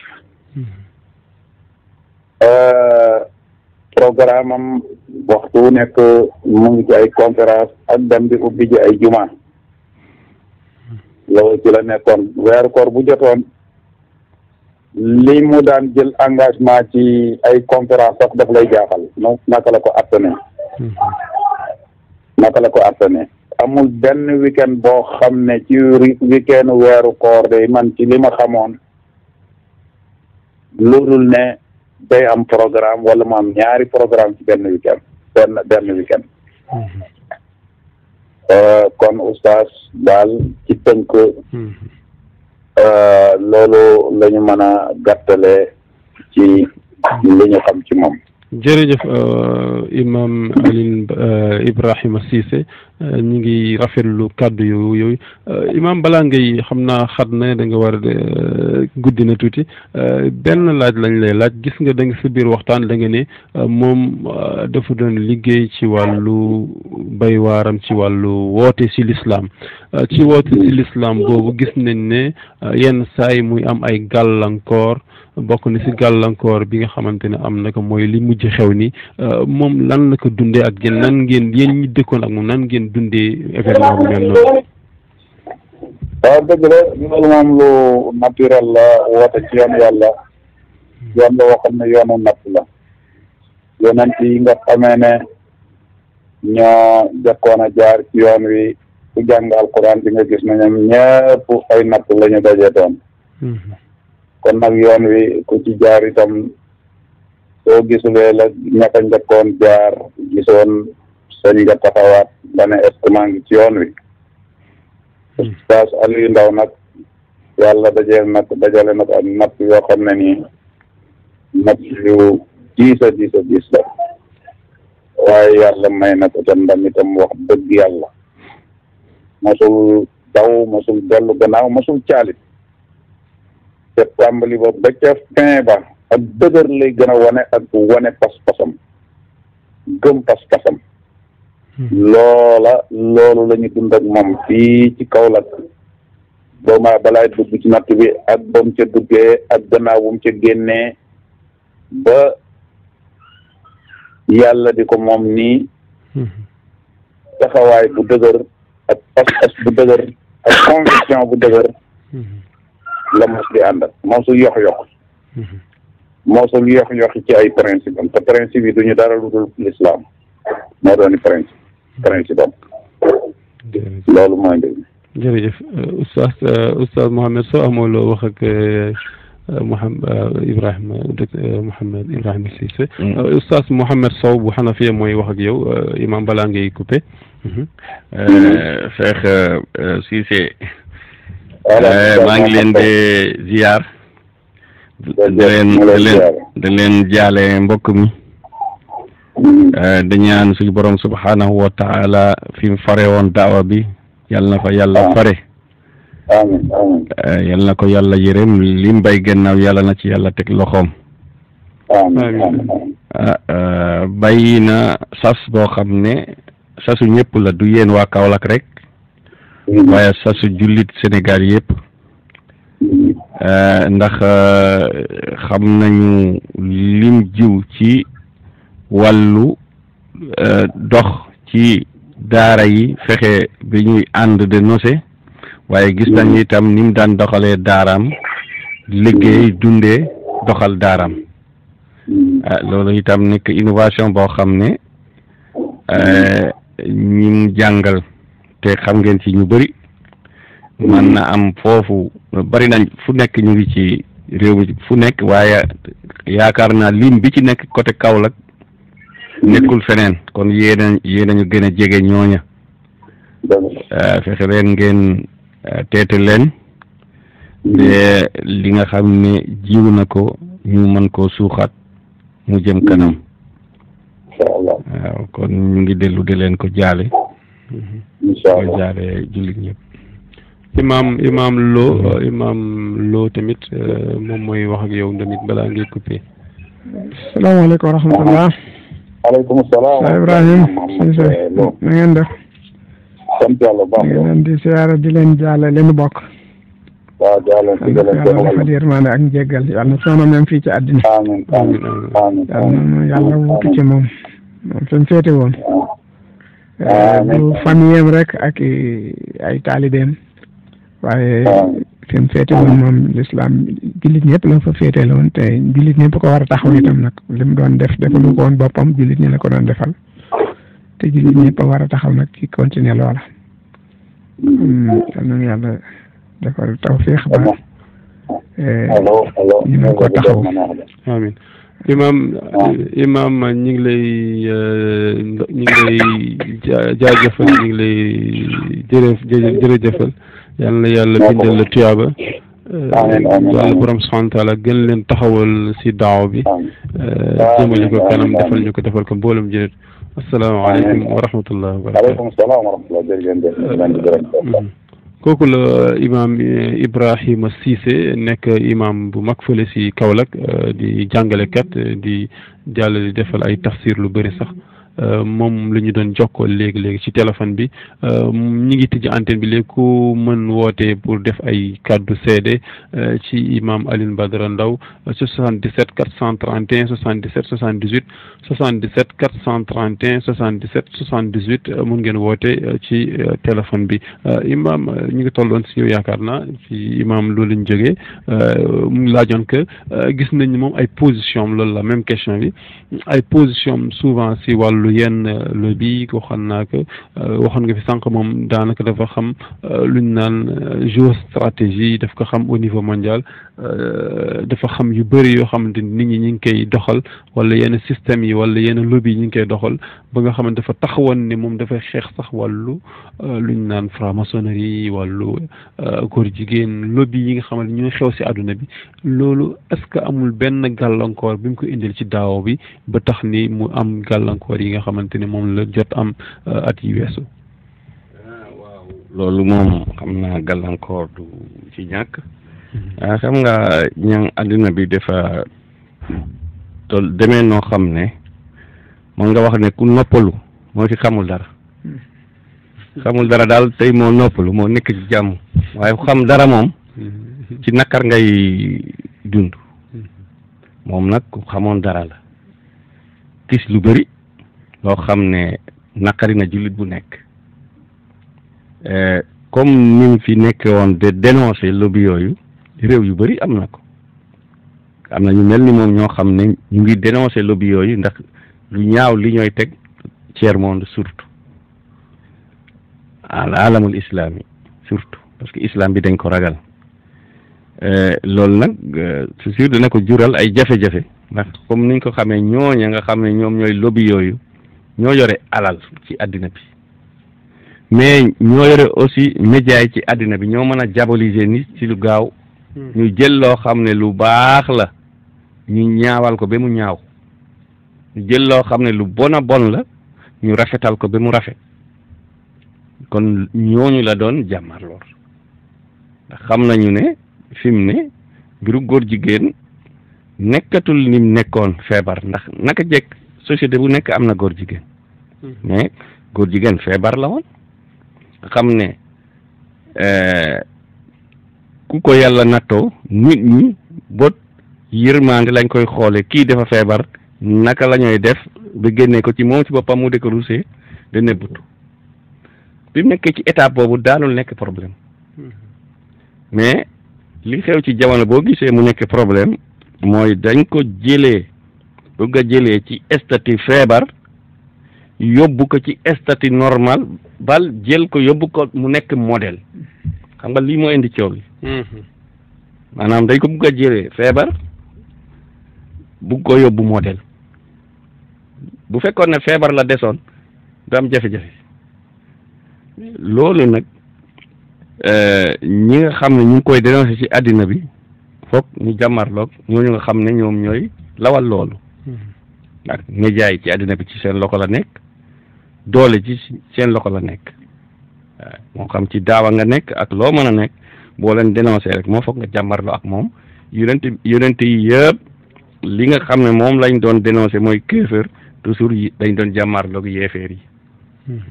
programme am waxtu wu nekk mu ngi ci ay conférence ak dem di ubbi ji ay juma loolu ci la nekkoon weeru koor bu jotoon li mu daan jël engagement ci ay conférence sax daf lay jaaxal naka la ko attane amul benn weekend boo xam ne ci weekend weeru koor day man ci li ma xamoon loolul ne day am programme wala mu am ñaari programme ci benn weekend benn weekend kon oustaz daal ci tënk loolu la ñu mën a gàttale ci li ñu xam ci moom. jërëjëf imam Alioune Ibrahima Cissé ñu ngi rafetlu kàddu yooyu imam balaa ngay xam naa xat na da nga war guddi na tuuti benn laaj lañ lay laaj gis nga da nga sa biir waxtaan da nga ne moom dafa doon liggéey ci wàllu bay waaram ci wàllu woote ci l'islam ci woote ci l'islam boobu gis nañ ne yenn saay muy am ay gàllankoor bokk na ci gàllankoor bi nga xamante ne am na ko mooy li mujj xew ni moom lan la ko dundee ak yéen nan ngeen yéen ñi dëkkoon ak moom nan ngeen dundee événement bu mel noonu. waaw dëgg la loolu moom lu naturel la woote ci yoon yàlla yoon la woo xam ne yoonu natt la yonent yi nga xamee ne ñoo jëkkoon a jaar ci yoon wi ku jàng alquran bi nga gis ne ñoom ñëpp ay natt la ñu daje doon kon nag yoon wi ku ci jaar itam soo gisulee la ñaka njëkkoon jaar gisoon sañ nga taxawaat nga ne est-ce que maa ngi ci yoon wi Oustaz Aliou Ndao nag yàlla dajale nag ak natt yoo xam ne nii natt yu diis a diis la waaye yàlla may na ko ca ndam itam wax dëgg yàlla mosul daw mosul dellu gannaaw mosul caalit te tàmbali ba ca fin ba ak dëgër lay gën a wane ak wane pas-pasam gëm pas-pasam loolu la ñu dund ak moom fii ci Kaolack balaay dugg ci natt bi ak ba mu ca duggee ak gannaaw bu mu ca génnee ba yàlla di ko moom nii taxawaay bu dëgër ak pas-pas bu dëgër ak conviction bu dëgër la mos di àndal mosul yox-yox mosul yox-yoxi ci ay principe am te principe yi duñu dara lu dul l'islam moo dooni principe am loolu mooy mbir mi jërëjëf oustaz Mohamed Sow amoo loo wax ak Mouhamed Ibrahima Cissé oustaz Mohamed Sow bu Hanafiya mooy wax ak yow imam balaa ngay coupé Cheikh Cissé maa ngi leen di ziar da leen jaale mbokk mi di ñaan suñu borom subhanahu wa taala fi mu fare woon daawa bi yal na fa yàlla fare amiin amiin yal na ko yàlla yërëm lim bay gannaaw yàlla na ci yàlla teg loxoom bàyyi na sas boo xam ne sasu ñëpp la du yéen waa Kaolack rek waaye sasu jullit Sénégal yëpp ndax xam nañu lim jiw ci wàllu dox ci daara yi fexe bi ñuy ànd de nose waaye gis nañu itam ni mu daan doxalee daaraam liggéey dundee doxal daaraam loolu itam nekk innovation boo xam ne ñi mu jàngal te xam ngeen ci ñu bëri man na am foofu bari nañ fu nekk ñu ngi ci réew mi fu nekk waaye yaakaar naa lim bi ci nekk côté Kaolack nekkul feneen kon yéen a ñu gën a jege ñooña fexe leen ngeen teete leen de li nga xam ne jiw na ko ñu mën koo suuxat mu jëm kanam waaw kon ñu ngi dellu di leen ko jaale ko jaale jullit ñëpp imam Lo tamit moom mooy wax ak yow tamit balaa ngay coupé salaamaaleykum wa rahmatullah aleykum salaam Ibrahima Cissé na ngeen def sant yàlla baax na ngeen di siyaara di leen jaale leen bokk waaw jaale yàlla dafa yërmande ak njéggal yàlla na soonam yam fii ci àddina amiin amiin yàlla wuutu ci moom fi mu féete woon du famille rek ak ay taalibeem waaye fi mu féete woon moom l'islam jullit ñëpp la fa féete woon te jullit ñëpp ko war a taxaw itam nag li mu doon def defalu ko woon boppam jullit ñi la ko doon defal te jullit ñëpp war a taxaw nag ci continuer loola yal na yàlla defal tawfiix ba ñu mën ko taxaw amiin imam ñu ngi lay jaajëfal ñu ngi lay jërëjëfal yal na yàlla bindal la tuyaaba yàlla borom subhanahu wa taala gën leen taxawal si daaw bi jëmale ko kanam defal ko mboolem jërit asalaamaaleykum wa rahmatullah wa barakatu aleykum salaam wa rahmatullah kooku la imam Ibrahima Cissé nekk imam bu mag fële si Kaolack di jàngalekat di jàllale defal ay tafsir lu bëri sax moom la ñu doon jokkoo léegi ci téléphone bi ñi ngi tijji antenne bi léegi ku mën woote pour def ay kàddu seede ci imam Alioune Badara Ndao 77 431 77 78 77 431 77 78 mun ngeen woote ci téléphone bi imam ñu ngi tolloon si yow yaakaar naa ci imam loolu lañ jógee mu laajoon que gis nañ moom ay position loolu la même question bi ay position souvent si wàllu yenn lobby waxoon naa ko waxoon nga fi sànq moom daanaka dafa xam luñ naan géostratégie daf ko xam au niveau mondial dafa xam yu bëri yoo xamante ni nit ñi ñu ngi koy doxal wala yenn système yi wala yenn lobby yi ñu ngi koy doxal ba nga xamante dafa taxawoon ne moom dafay xeex sax wàllu luñ naan franc-maçonnerie wàllu góor jigéen lobby yi nga xamante ñu ngi xew si àdduna bi loolu est-ce que amul benn gàllankoor bi mu ko indil ci daaw bi ba tax ni mu am gàllankoor yi nga xamante ni moom la jot am at yi weesu. waaw loolu moom xam naa gàllankoor du ci ñàkk. xam nga ñang àddina bi dafa tol demee noo xam ne mën nga wax ne ku noppalu moo ci xamul dara daal tey moo noppalu moo nekk ci jàmm waaye xam dara moom ci nakar ngay dund moom nag ku xamoon dara la gis lu bëri loo xam ne naqari na jullit bu nekk comme ni mu fi nekk woon de dénoncer lobby yooyu réew yu bëri am na ko am na ñu mel ni moom ñoo xam ne ñu ngi dénoncer lobby yooyu ndax lu ñaaw li ñooy teg tiers monde surtout al alamul islami surtout parce que islam bi dañ ko ragal loolu nag c'est sûr dina ko jural ay jafe-jafe ndax comme niñ ko xamee ñooña nga xam ne ñoom ñooy lobby yooyu ñoo yore alal ci àddina bi mais ñoo yore aussi média yi ci àddina bi ñoo mën a diaboliser nit ci lu gaaw ñu jël loo xam ne lu baax la ñu ñaawal ko ba mu ñaaw ñu jël loo xam ne lu bon a bon la ñu rafetal ko ba mu rafet kon ñooñu la doon jàmmarloor ndax xam nañu ne fi mu ne mbiru góor jigéen nekkatul ni mu nekkoon feebar ndax naka jekk société bu nekk am na góor jigéen mais góor jigéen feebar la woon xam ne ku ko yàlla nattoo nit ñi bot yërmande lañ koy xoole kii dafa feebar naka la ñooy def ba génnee ko ci moom ci boppam mu de ko rusé de nebbutu bi mu nekkee ci étape boobu daanul nekk problème mais li xew ci jamono boo gisee mu nekk problème mooy dañ ko jëlee bëgg a jëlee ci statut feebar yóbbu ko ci statut normal bal jël ko yóbbu ko mu nekk modèle xam nga lii moo indi coow li maanaam dañ ko bëgg a jëlee feebar bëgg ko yóbbu modèle bu fekkoon ne feebar la desoon du am jafe-jafe loolu nag ñi nga xam ne ñu ngi koy dénoncé ci àddina bi foog ñu jàmmarloog ñooñu nga xam ne ñoom ñooy lawal loolu ndax média yi ci àddina bi ci seen loxo la nekk doole ci seen loxo la nekk waaw moo xam ci daawa nga nekk ak loo mën a nekk boo leen dénoncé rek moo foog nga jàmmarloo ak moom yonent yi yëpp li nga xam ne moom lañ doon dénoncé mooy kéefër toujours yi dañ doon jàmmarloog yeefeer yi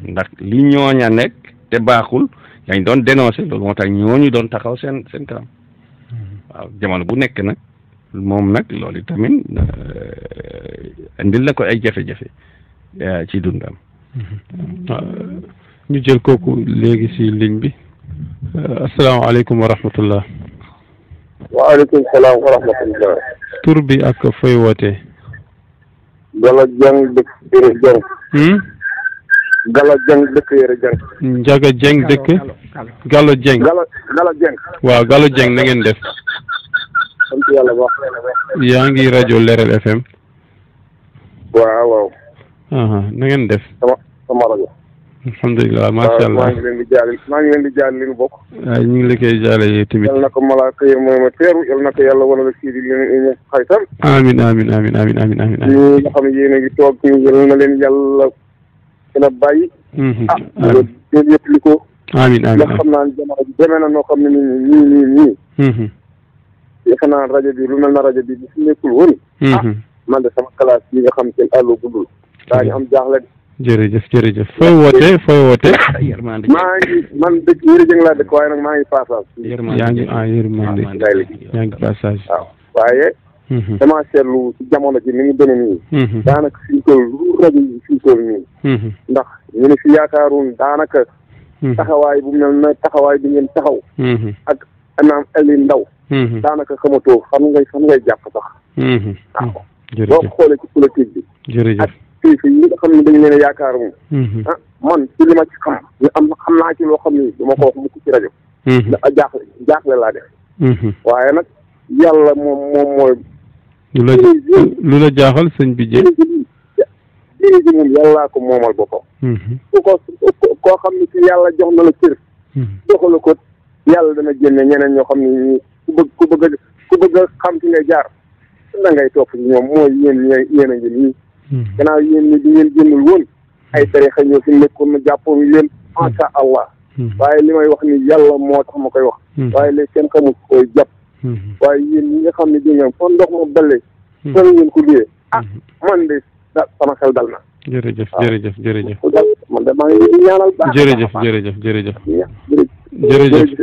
ndax li ñooña nekk te baaxul dañ doon dénoncé loolu moo tax ñooñu doon taxaw seen kanam waaw jamono bu nekk nag moom nag loolu tamit indil na ko ay jafe-jafe ci dundam. ñu jël kooku léegi si ligne bi asalaamaaleykum wa rahmatullah. waaleykum salaam wa rahmatullah. tur bi ak fooy wootee. Gala Dieng dëkk Yere Dieng. Gala Dieng dëkk Yere Dieng. Njaga Dieng dëkk. Gallo Dieng. Gala Dieng. waaw Gallo Dieng na ngeen def. sant yàlla baax. yaa ngi rajo Leral FM. waaw waaw. na ngeen def. sama rajo. alhamdulilah macha allah maa ngi leen di jaal li nu bokk. waaw ñu ngi la koy jaale yi tamit. yal na ko malaaka yi mooy ma teeru yal na ko yàlla wana la kii di leen xaytal. amiin amiin amiin amiin amiin amiin. ñi nga xam ne yéen a ngi toog ñu yal na leen yàlla gën a bàyyi. loolu yëpp li ko. amiin amiin ndax xam naa ne jamono ji demee na noo xam ne nii. defe naa rajo bi lu mel na rajo bi bu fi nekkul woon. man de sama classe yi nga xam seen àllu guddul daañu am jaaxle de. jërëjëf fooy woote maa ngi man dëkk Yëri laa dëkk waaye nag maa ngi passage. yërmande yaa ngi passage. waaw waaye. damaa seetlu ci jamono ji ni mu demee nii. daanaka fi ñu toll lu rajo yi fi ñu toll nii. ndax ñu ne fi yaakaaroon daanaka. taxawaay bu mel na taxawaay bi ngeen taxaw. ak anaam Aliou Ndao. daanaka xamatoo fan ngay jàpp sax. waaw boo ko xoolee ci politique bi. jërëjëf. kilifa yi nga xam ne dañu leen a yaakaar moom. man ci li ma ci xam xam naa ci loo xam ne du ma ko wax mukk ci rajo. jaaxle laa def. waaye nag yàlla moom mooy. lu la jaaxal sëñ bi Dieng. jërëjëf ji moom yàllaa ko moomal boppam. koo xam ne ci yàlla jox na la cër. joxala ko yàlla dana génne ñeneen ñoo xam ne ku bëgg a xam ci ngay jaar da ngay topp ci ñoom mooy yéen a ngi nii. gannaaw yéen ñi di ngeen génnul woon ay tarixa ñoo fi nekkoon na jàppoon leen masha Allah waaye li may wax ni yàlla moo tax ma koy wax waaye léegi kenn xamul koy jàpp waaye yéen ñi nga xam ne di ngeen foo ndox ma balee fan ngeen ko liyee man de sama xel dal na jërëjëf man de maa ngi ñaanal baax jërëjëf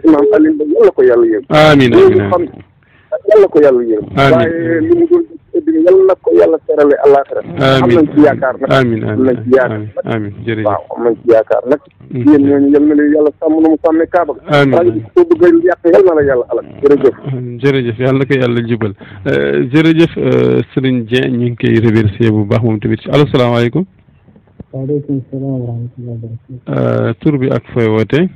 imam Alioune Ba yàlla ko yàlla yéen amiin yàlla ko yàlla yéen waaye li mu doon ëddina yàlla na ko yàlla terale àllaaxira am nañ ci yaakaar nag amiin jërëjëf waaw am nañ ci yaakaar nag yéen ñooñu yal na leen yàlla sàmm na mu sàmmee kaaba amiin ko bëgg a yàq yal na la yàlla alal jërëjëf yàlla na ko yàlla jubal jërëjëf Serigne Dieng ñu ngi koy remercier bu baax moom tamit allo salaamaaleykum waaleykum salaam wa rahmatulah barakatuh tur bi ak fooy woote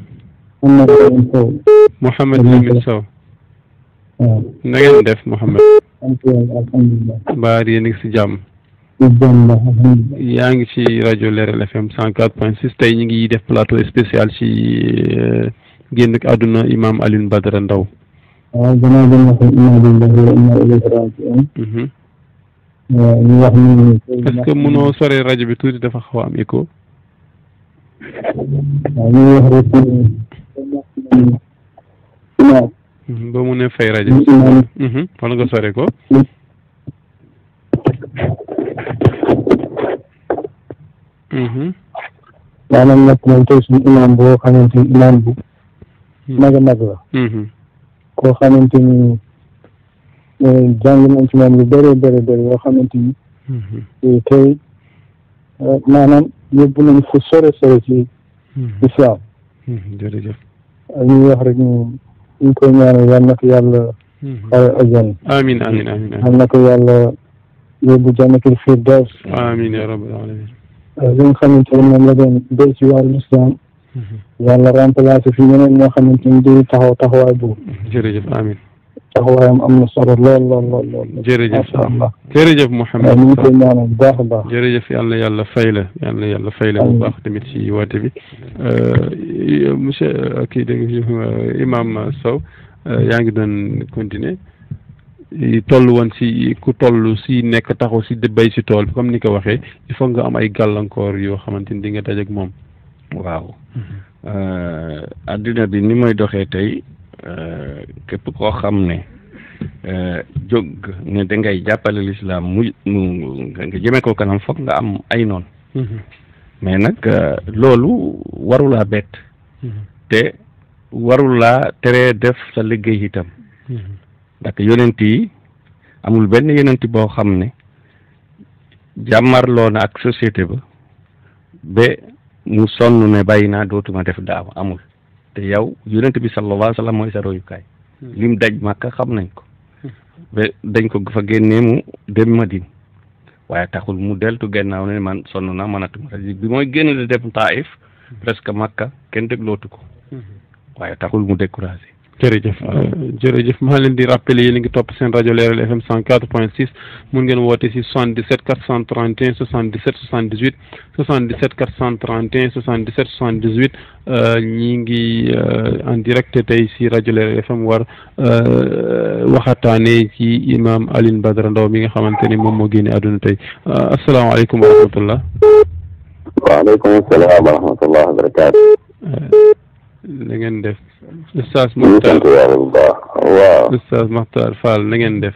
Mouhamed Lamine Sow na ngeen def Mouhamed alhamdulilah mbaar yéen a ngi si jàmm yaa ngi ci rajo Leral FM 104.6 tey ñu ngi def plateau spécial ci génn àdduna imam Alioune Badara Ndao waaw gannaaw bi wax inna lillahi wa inna ilayhi raji'un ñu wax ni est-ce que mënoo sore rajo bi tuuti dafa xaw a am écho waaw ñu wax rek boo mu ne fay rajo bi wala nga sore ko maanaam nag moom tey suñu imam boo xamante ni imam bu mag a mag la koo xamante ni jàng nañ ci moom lu bëri yoo xamante ni tey maanaam yóbbu nañ fu sore ci islam jërëjëf ñuy wax rek ñu koy ñaanal yal na ko yàlla xare ajjana amiin yal na ko yàlla yóbbu jannatul firdaws amiin ya rabbal alamin li nga xamante ne moom la doon béy ci wàllu islam yàlla remplacé fi ñeneen ñoo xamante ni di taxawaay boobu jërëjëf amiin taxawaayam am na solo lool jërëjëf Mouhamed ñu ngi koy ñaanal bu baax a baax jërëjëf yàlla fay la bu baax tamit ci woote bi monsieur kii dégg imam Sow yaa ngi doon continuer toll woon si ku toll si nekk taxaw si béy si tool bi comme ni ko waxee il faut nga am ay gàllankoor yoo xamante ni di nga dajeek moom waaw adduna bi ni mooy doxee tey képp koo xam ne jóg ne da ngay jàppale lislaam mu nga jëmee ko kanam foog nga am ay noon mais nag loolu warulaa bett te warulaa teree def sa liggéey itam ndax yonent yi amul benn yonent boo xam ne jàmmarloo na ak société ba mu sonn ne bàyyi naa dootuma def daawa amul te yow yonent bi sallallahu alayhi wa sallam mooy sa royukaay lim daj Makka xam nañ ko ba dañ ko fa génnee mu dem Madine waaye taxul mu deltu gannaaw ne man sonn naa mënatuma bi mooy génn de dem Taif presque Makka kenn déglootu ko waaye taxul mu découragé jërëjëf maa leen di rappeler yéen a ngi topp seen rajo Leral FM 104.6 mun ngeen woote si 77 431 77 78 77 431 77 78 ñi ngi en direct tey si rajo Leral FM war waxataane ci imam Alioune Badara Ndao mi nga xamante ni moom moo génne àdduna tey asalaamaaleykum wa rahmatullah waaleykum salaam wa rahmatullah wa barakaatu na ngeen def Oustaz Makhtar waaw Oustaz Makhtar Fall na ngeen def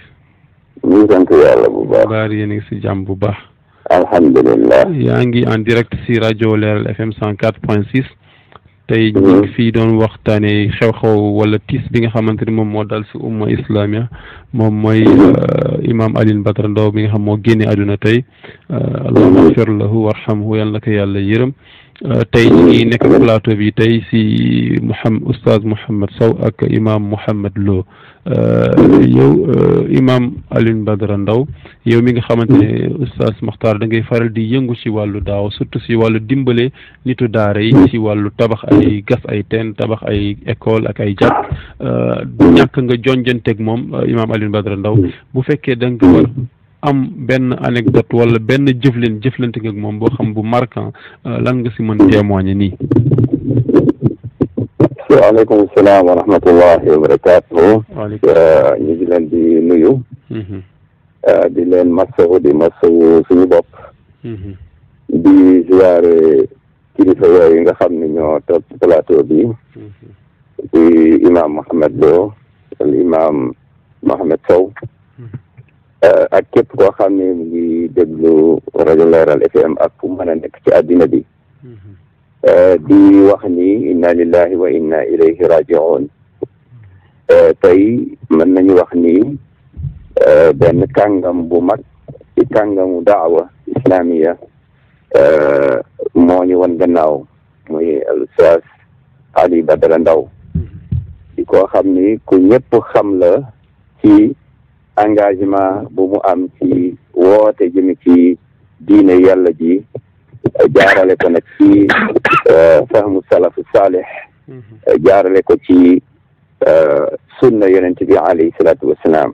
ñu sant yàlla bu baax. baar yéen a ngi si jàmm bu baax. alhamdulilah. yaa ngi en direct si rajo Leeral FM 104.6. tey ñu ngi fii doon waxtaanee xew-xew wala tiis bi nga xamante ni moom moo dal si umma islamia moom mooy imam Alioune Badara Ndao bi nga xam moo génne àdduna tey allahumma agfir lahu warhamhu yal na ko yàlla yërëm. tey ñu ngi nekk plateau bi tey si oustaz Mouhamed Sow ak imam Mouhamed Lo yow imam Alioune Badara Ndao yow mi nga xamante ne oustaz Mokhtar da ngay faral di yëngu ci wàllu daaw surtout si wàllu dimbale nitu daara yi ci wàllu tabax ay gas ay teen tabax ay école ak ay jàkk ñàkk nga jonjanteeg moom imam Alioune Badara Ndao bu fekkee da nga war am benn anecdote wala benn jëflante nga ak moom boo xam bu marquant lan nga si mën témoigner nii. waaleykum salaam wa rahmatullahi wa barakaatuhu. ñu ngi leen di nuyu. di leen masawu di masawu suñu bopp. di ziare kilifa yooyu nga xam ne ñoo toog ci plateau bi. di imam Mouhamed Lo al imam Mouhamed Sow. ak képp koo xam ne mu ngi déglu rajo Leeral FM ak fu mën a nekk ci àddina bi. di wax ni inna lillahi wa inna ilayhi raji'un. tey mën nañu wax ni benn kàngam bu mag ci kàngamu daawa islamiya moo ñu wan gannaaw muy al Ustaaz Ali Badara Ndao di koo xam ni ku ñëpp xam la ci engagement bu mu am ci woote jëmi ci diine yàlla ji jaarale ko nag ci fahmu salafu saalih jaarale ko ci sunna yonent bi alayhi salaatu wassalaam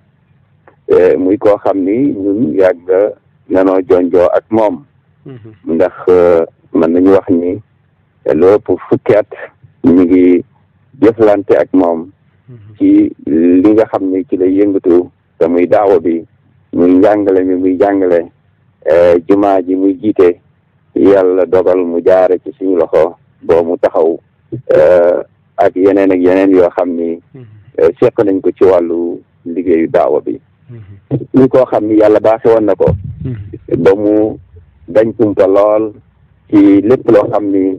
muy koo xam ni ñun yàgg nanoo jonjoo ak moom ndax mën nañu wax ni lépp fukki at ñu ngi jëflante ak moom ci li nga xam ni ci lay yëngatu te muy daawa bi muy njàngale mi muy jàngale jumaa ji muy jiite yàlla dogal mu jaare ci suñu loxo boo mu taxaw ak yeneen yoo xam ni seq nañ ko ci wàllu liggéeyu daawa bi ñu koo xam ni yàlla baaxe woon na ko ba mu dañ tumpa lool ci lépp loo xam ni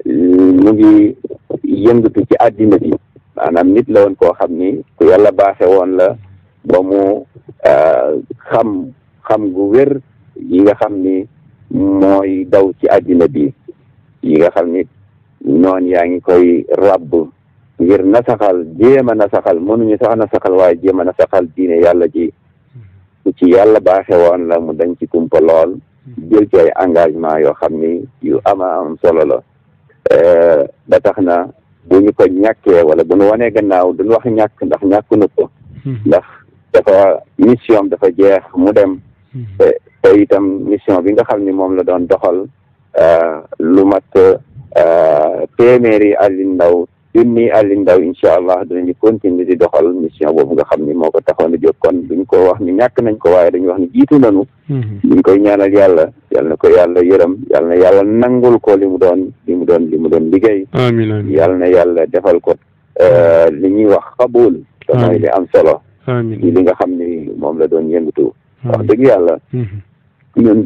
mu ngi yëngatu ci àddina bi maanaam nit la woon koo xam ni ku yàlla baaxe woon la ba mu xam gu wér yi nga xam ni mooy daw ci àddina bi yi nga xam ni noon yaa ngi koy ràbb ngir nasaxal jéem a nasaxal mënuñu sax nasaxal waaye jéem a nasaxal diine yàlla ji ku ci yàlla baaxe woon la mu dañ ci kumpa lool jël ci ay engagement yoo xam ni yu ama am solo la ba tax na bu ñu ko ñàkkee wala bu ñu wanee gannaaw duñu wax ñàkk ndax ñàkku na ko ndax dafa mission dafa jeex mu dem te itam mission bi nga xam ni moom la doon doxal lu mat téeméeri Alioune Ndao junni Alioune Ndao incha allah dinañu continuer di doxal mission boobu nga xam ni moo ko taxoon a jóg kon duñ ko wax ni ñàkk nañ ko waaye dañuy wax ni jiitu nañu duñ koy ñaanal yàlla yal na ko yàlla yërëm yal na yàlla nangul ko li mu doon liggéey amiin yal na yàlla defal ko li ñuy wax xabul te mooy li am solo ci li nga xam ni moom la doon yëngatu wax dëgg yàlla ñun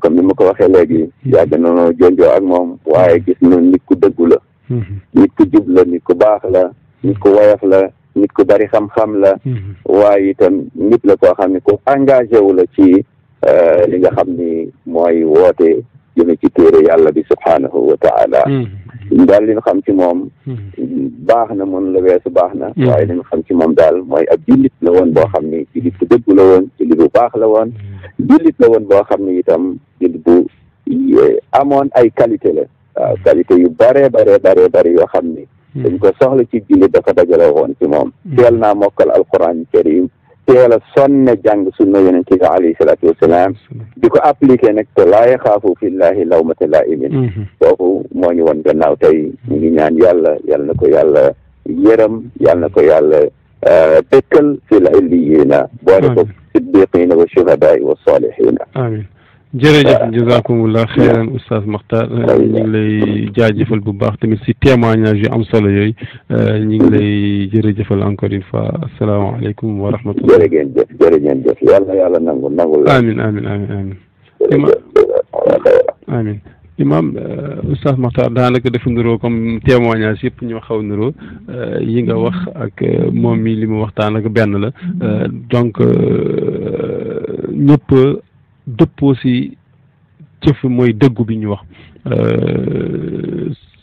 comme ni ma ko waxee léegi yàgg nañoo jonjoo ak moom waaye gis nañ nit ku dëggu la nit ku jub la nit ku baax la nit ku woyof la nit ku bari xam-xam la waaye itam nit la koo xam ne ku engagé wu la ci li nga xam ni mooy woote jëme ci téere yàlla bi subhaanahu wa taala daal li ñu xam ci moom baax na mën la weesu baax na waaye li ñu xam ci moom daal mooy ab jullit la woon boo xam ni jullit bu dëggu la woon jullit bu baax la woon jullit la woon boo xam ni itam jullit bu amoon ay qualité la waaw qualité yu bare yoo xam ni dañ ko soxla ci jullit dafa dajale woon ci moom teel naa mokkal alquran karim teel a sonne jàng sunna yonente bi alayhi salaatu wassalaam di ko appliqué nag te laa yaxaafu fillahi lawmata laa'imin kooku moo ñu woon gannaaw tey ñu ngi ñaan yàlla yal na ko yàlla yërëm yal na ko yàlla dëkkal fil illiyina boole ko siddiqina wa shuhadaai wa salihina amiin jërëjëf jazakumullah xeyran oustaz Makhtar ñu ngi lay jaajëfal bu baax tamit si témoignage yu am solo yooyu ñu ngi lay jërëjëfal encore une fois asalaamaaleykum wa rahmatullah. jërëjëf yàlla nangu amin amin imam oustaz Makhtar daanaka dafa niroo comme témoignage yëpp ñoo xaw niroo yi nga wax ak moom mi li mu waxtaan ak benn la donc ñëpp dëppoo si jëf mooy dëggu bi ñu wax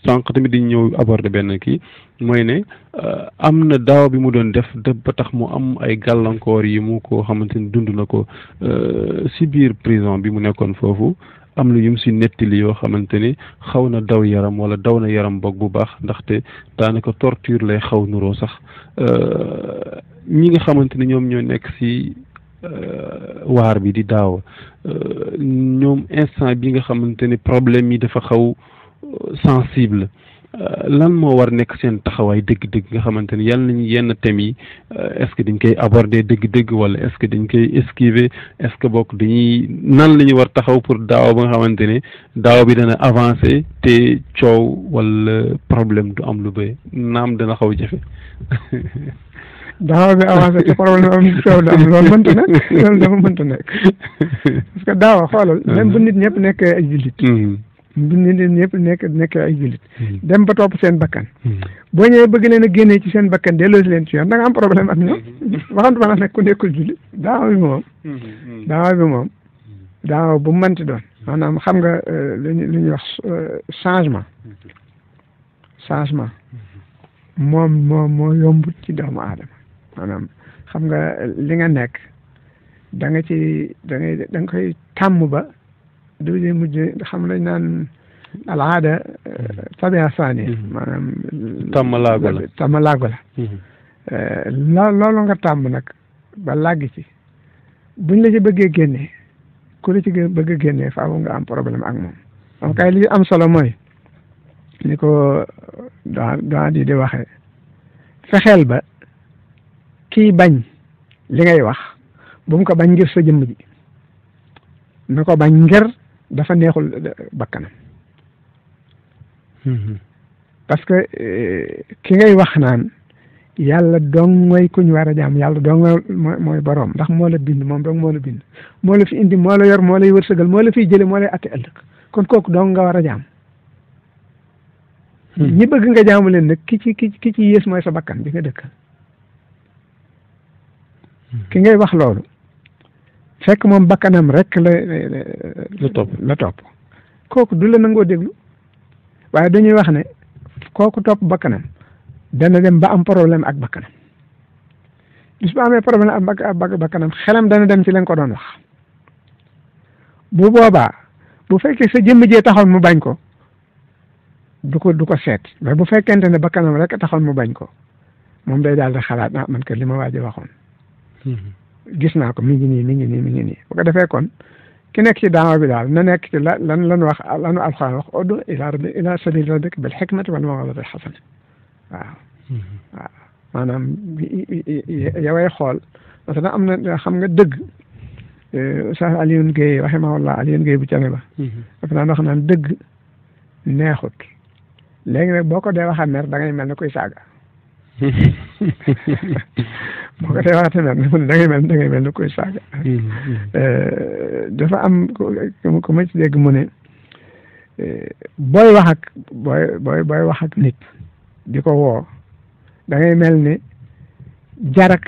sànq tamit dañu ñëw aborder benn kii mooy ne am na daaw bi mu doon def ba tax mu am ay gàllankoor yi mu ko xamante ni dund na ko si biir prison bi mu nekkoon foofu am na yum si nettali yoo xamante ni xaw na daw yaram wala daw na yaram boog bu baax ndaxte daanaka torture lay xaw nuroo sax ñi nga xamante ni ñoom ñoo nekk si waar bi di daaw ñoom instant bi nga xamante ni problème yi dafa xaw sensible lan moo war nekk seen taxawaay dëgg-dëgg nga xamante ni yàlla nañu yenn thèmes yi est-ce que dañ koy aborder dëgg-dëgg wala est-ce que dañ koy esquiver est-ce que bokk dañuy nan la ñu war taxaw pour daaw ba nga xamante ne daaw bi dana avancer te coow wala problème du am lu bëri naam dana xaw jafe. daawa bi avancé te problème am coow du am loolu mënta nekk loolu dafa mënta nekk parce que daawa xoolal même bu nit ñëpp nekk ay jullit bu nit ñëpp nekk ay jullit dem ba topp seen bakkan boo ñëwee bëgg leen a génnee ci seen bakkan delloo si leen ci yoon da nga am problème ak ñoom waxantuma nag ku nekkul jullit daawa bi moom daawa bu mënti doon maanaam xam nga lu ñuy wax changement moo yombut ci doomu aadama maanaam xam nga li nga nekk da nga koy tàmm ba du mujj xam lañ naan alaada tabia saani maanaam tàmmalaago la loolu nga tàmm nag ba làgg ci buñ la ci bëggee génnee ku la ci bëgg a génnee faaw nga am problème ak moom donc kay li am solo mooy ni ko doa di waxee fexeel ba kii bañ li ngay wax bu mu ko bañ ngir sa jëmm ji na ko bañ ngir dafa neexul bakkanam parce que ki ngay wax naan yàlla dong mooy kuñ war a jaam yàlla dong mooy boroom ndax moo la bind moom dong moo la bind moo la fi indi moo la yor moo lay wërsëgal moo la fiy jële moo lay atte ëllëg kon kooku dong nga war a jaam ñi bëgg nga jaamu leen nag ki ci yées mooy sa bakkan bi nga dëkkal ki ngay wax loolu fekk moom bakkanam rek la topp kooku du la nangoo déglu waaye dañuy wax ne kooku topp bakkanam dana dem ba am problème ak bakkanam bis ba amee problème ak bakkanam xelam dana dem ci leen ko doon wax bu boobaa bu fekkee sa jëmm jee taxoon mu bañ ko du ko seet mais bu fekkente ne bakkanam rek taxoon mu bañ ko moom day daal di xalaat man kat li ma waaj a waxoon gis naa ko mi ngi nii bu ko defee kon ki nekk ci daawa bi daal na nekk ci lanu alxuraan wax ud'u ila sabili rabbika bil hikmati wal maw'izati al hasana waaw maanaam yaway xool parce que am na xam nga dëgg Oustaz Alioune Guèye rahimahullah Alioune Guèye bu cane ba dafa naan wax naan dëgg neexut léegi nag boo ko dee waxa mer da ngay mel ne kuy saaga boo ko dee waxate mer da ngay mel ne kuy saaga dafa am ku ma ci dégg mu ne booy wax ak nit di ko woo da ngay mel ne jarak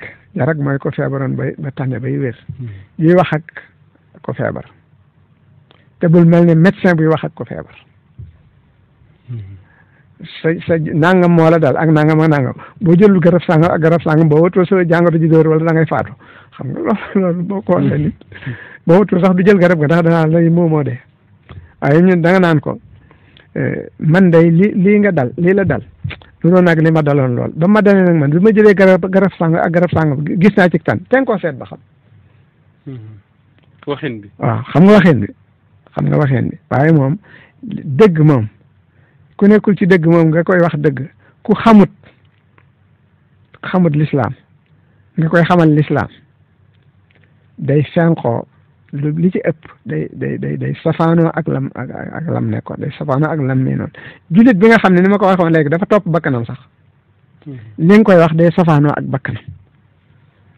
mooy ko feebaroon ba tànne bay wér yuy wax ak ko feebar te bul mel ne médecin buy wax ak ko feebar sa nangam moo la daal ak nangam boo jëlul garab sàngam ak garab sàngam boo wëtoo sa jàngoro ji dóor wala da ngay faatu xam nga loolu boo ko waxee nit boo wëtoo sax du jël garab ga ndax danaa lay moomoo dee waaye ñun da nga naan ko man day lii nga dal lii la dal lu doon nag li ma daloon lool ba ma dalee nag man bi ma jëlee garab sàngam ak garab sàngam gis naa ci tan ten koo seet ba xam waxin bi waaw xam nga waxin bi waaye moom dëgg moom ku nekkul ci dëgg moom nga koy wax dëgg ku xamut lislaam nga koy xamal lislaam day fenkoo li ci ëpp day safaanoo ak lam nekkoon day safaanoo ak lam noonu jullit bi nga xam ne ni ma ko waxoon léegi dafa topp bakkanam sax li nga koy wax day safaanoo ak bakkanam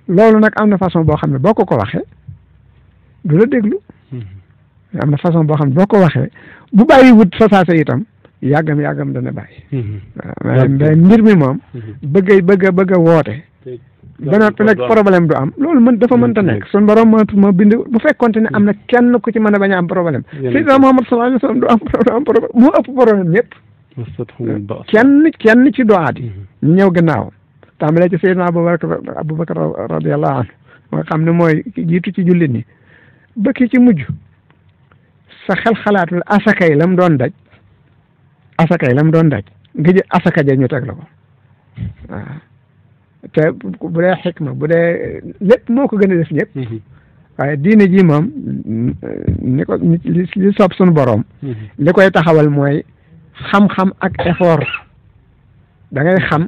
loolu nag am na façon boo xam ne boo ko waxee du la déglu am na façon boo xam ne boo ko waxee bu bàyyi wut fasaasa itam yàggam dana bàyyi waaw mbir mi moom bëgg a woote ba noppi nag problème du am loolu dafa mënta nekk sun borom ma bind bu fekkonte ne am na kenn ku ci mën a bañ a am problème Seydina Muhammad sallallahu alayhi wa sallam du am problème moo ëpp problème ñëpp kenn ci doaat yi ñu ñëw gannaaw tàmbalee ci Seydina Abubakar radiyallahu anhu nga xam ne mooy jiitu ci jullit ñi ba ki ci mujj sa xel xalaatul asakay lam doon daj nga jël asaka ja ñu teg la ko waaw te bu dee xikma bu dee lépp moo ko gën a def ñëpp waaye diine ji moom ni ko li soob suñu boroom li koy taxawal mooy xam-xam ak effort da ngay xam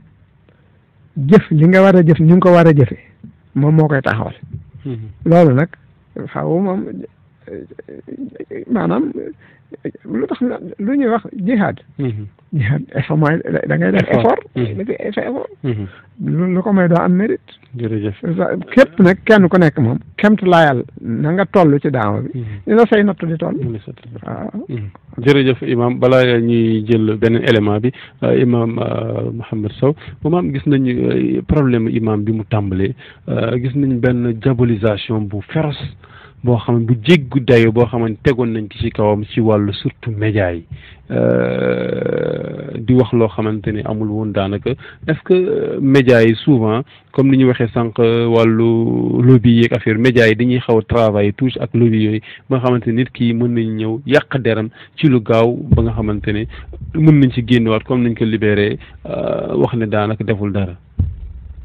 jëf li nga war a jëf ni nga ko war a jëfe moom moo koy taxawal loolu nag xaw moom maanaam lu tax lu ñuy wax jihaad effort mooy da ngay def effort lu ko may doo am mérite jërëjëf képp nag kenn ku nekk moom kemt laayal na nga toll ci daawa bi ni la say nattu di toll waaw jërëjëf imam balaa ñuy jël beneen élément bi imam Mouhamed Sow moom gis nañu problème imam bi mu tàmbalee gis nañ benn diabolisation bu féroce boo xam ne bu jéggu dayo boo xam ne tegoon nañ ci kawam ci wàllu surtout média yi di wax loo xamante ni amul woon daanaka est-ce que média yi souvent comme ni ñu waxee sànq wàllu lobby yeeg affaire média yi dañuy xaw a travailler toujours ak lobby yooyu ba nga xamante nit ki mën nañ ñëw yàq deram ci lu gaaw ba nga xamante ne mën nañ ci génnewaat comme nañ ko libéré wax ne daanaka deful dara.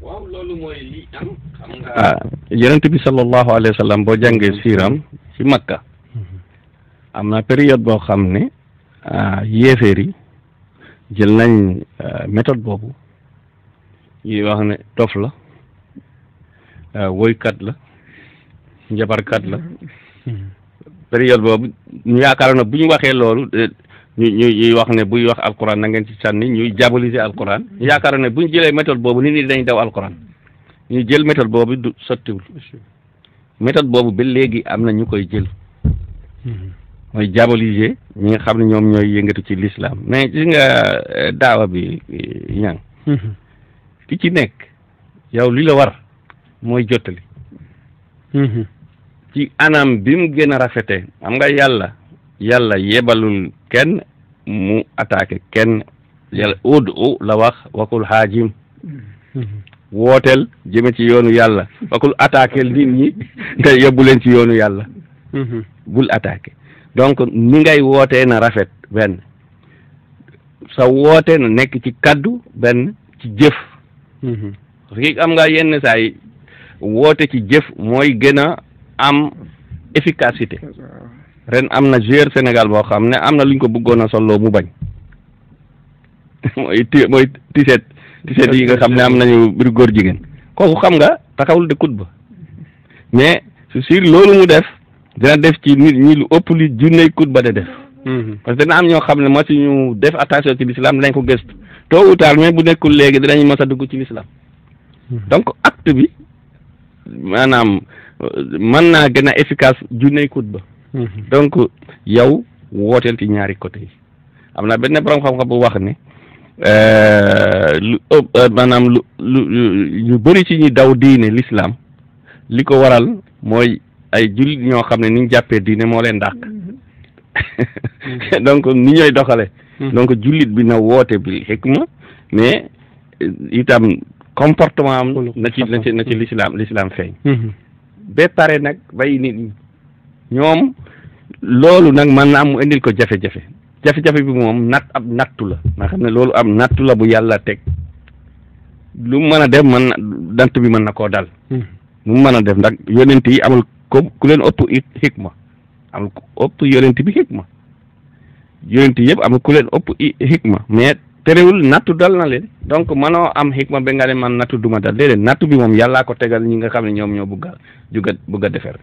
waaw loolu mooy li am xam nga yonent bi sallallahu alayhi wa sallam boo jàngee siiram ci Makka am na période boo xam ne yéeféer yi jël nañ méthode boobu yi wax ne dof la woykat la njabarkat la période boobu ñu yaakaar na bu ñu waxee loolu ñuy wax ne buy wax alquran na ngeen ci sànni ñuy diaboliser alquran ñu yaakaar ne bu ñu jëlee méthode boobu nit ñi dañ daw alquran ñu jël méthode boobu du sottiwul méthode boobu ba léegi am na ñu koy jël mooy diaboliser ñi nga xam ne ñoom ñooy yëngatu ci l'islam mais gis nga daawa bi ñang ki ci nekk yow li la war mooy jottali ci anam bi mu gën a rafete xam nga yàlla yebalul kenn mu attaqué kenn yàlla udu la wax wakul haajim wooteel jëme ci yoonu yàlla wakul attaqué nit ñi te yóbbu leen ci yoonu yàlla bul attaqué donc ni ngay wootee na rafet benn sa woote na nekk ci kaddu benn ci jëf parce que am nga yenn saa yi woote ci jëf mooy gën a am efficacité ren am na joueur Sénégal boo xam ne am na lu ñu ko bëggoon a solloo mu bañ mooy tiset yi nga xam ne am nañu bir góor jigéen kooku xam nga taxawul de kut ba mais c'est sûr loolu mu def dina def ci nit ñi lu ëpp li junney kut ba de def parce que dina am ñoo xam ne moo ci ñu def attention ci l'islam dinañ ko gëstu tôt ou tard mais bu nekkul léegi dinañ mës a dugg ci l'islam donc acte bi maanaam mën naa gën a efficace junney kut ba donc yow wooteel ci ñaari côté yi am na benn borom xam-xam bu wax ne maanaam lu bëri ci ñi daw diine l'islam li ko waral mooy ay jullit ñoo xam ne ni ñu jàppee diine moo leen dàq donc ni ñooy doxale donc jullit bi na woote bi hikma mais itam comportement am na ci l'islam feeñ ba pare nag bay nit ñi ñoom loolu nag mën na am mu indil ko jafe-jafe bi moom ab nattu la nga xam ne loolu am nattu la bu yàlla teg lu mën a def dant bi mën na koo dal mu mën a def ndax yonent yi amul ku leen ëpp hikma amul ku ëpp yonent bi hikma yonent yëpp amul ku leen ëpp hikma mais terewul nattu dal na leen donc mënoo am hikma ba nga ne man nattu duma dal déedéet nattu bi moom yàllaa ko tegal ñi nga xam ne ñoom ñoo bëgg a defer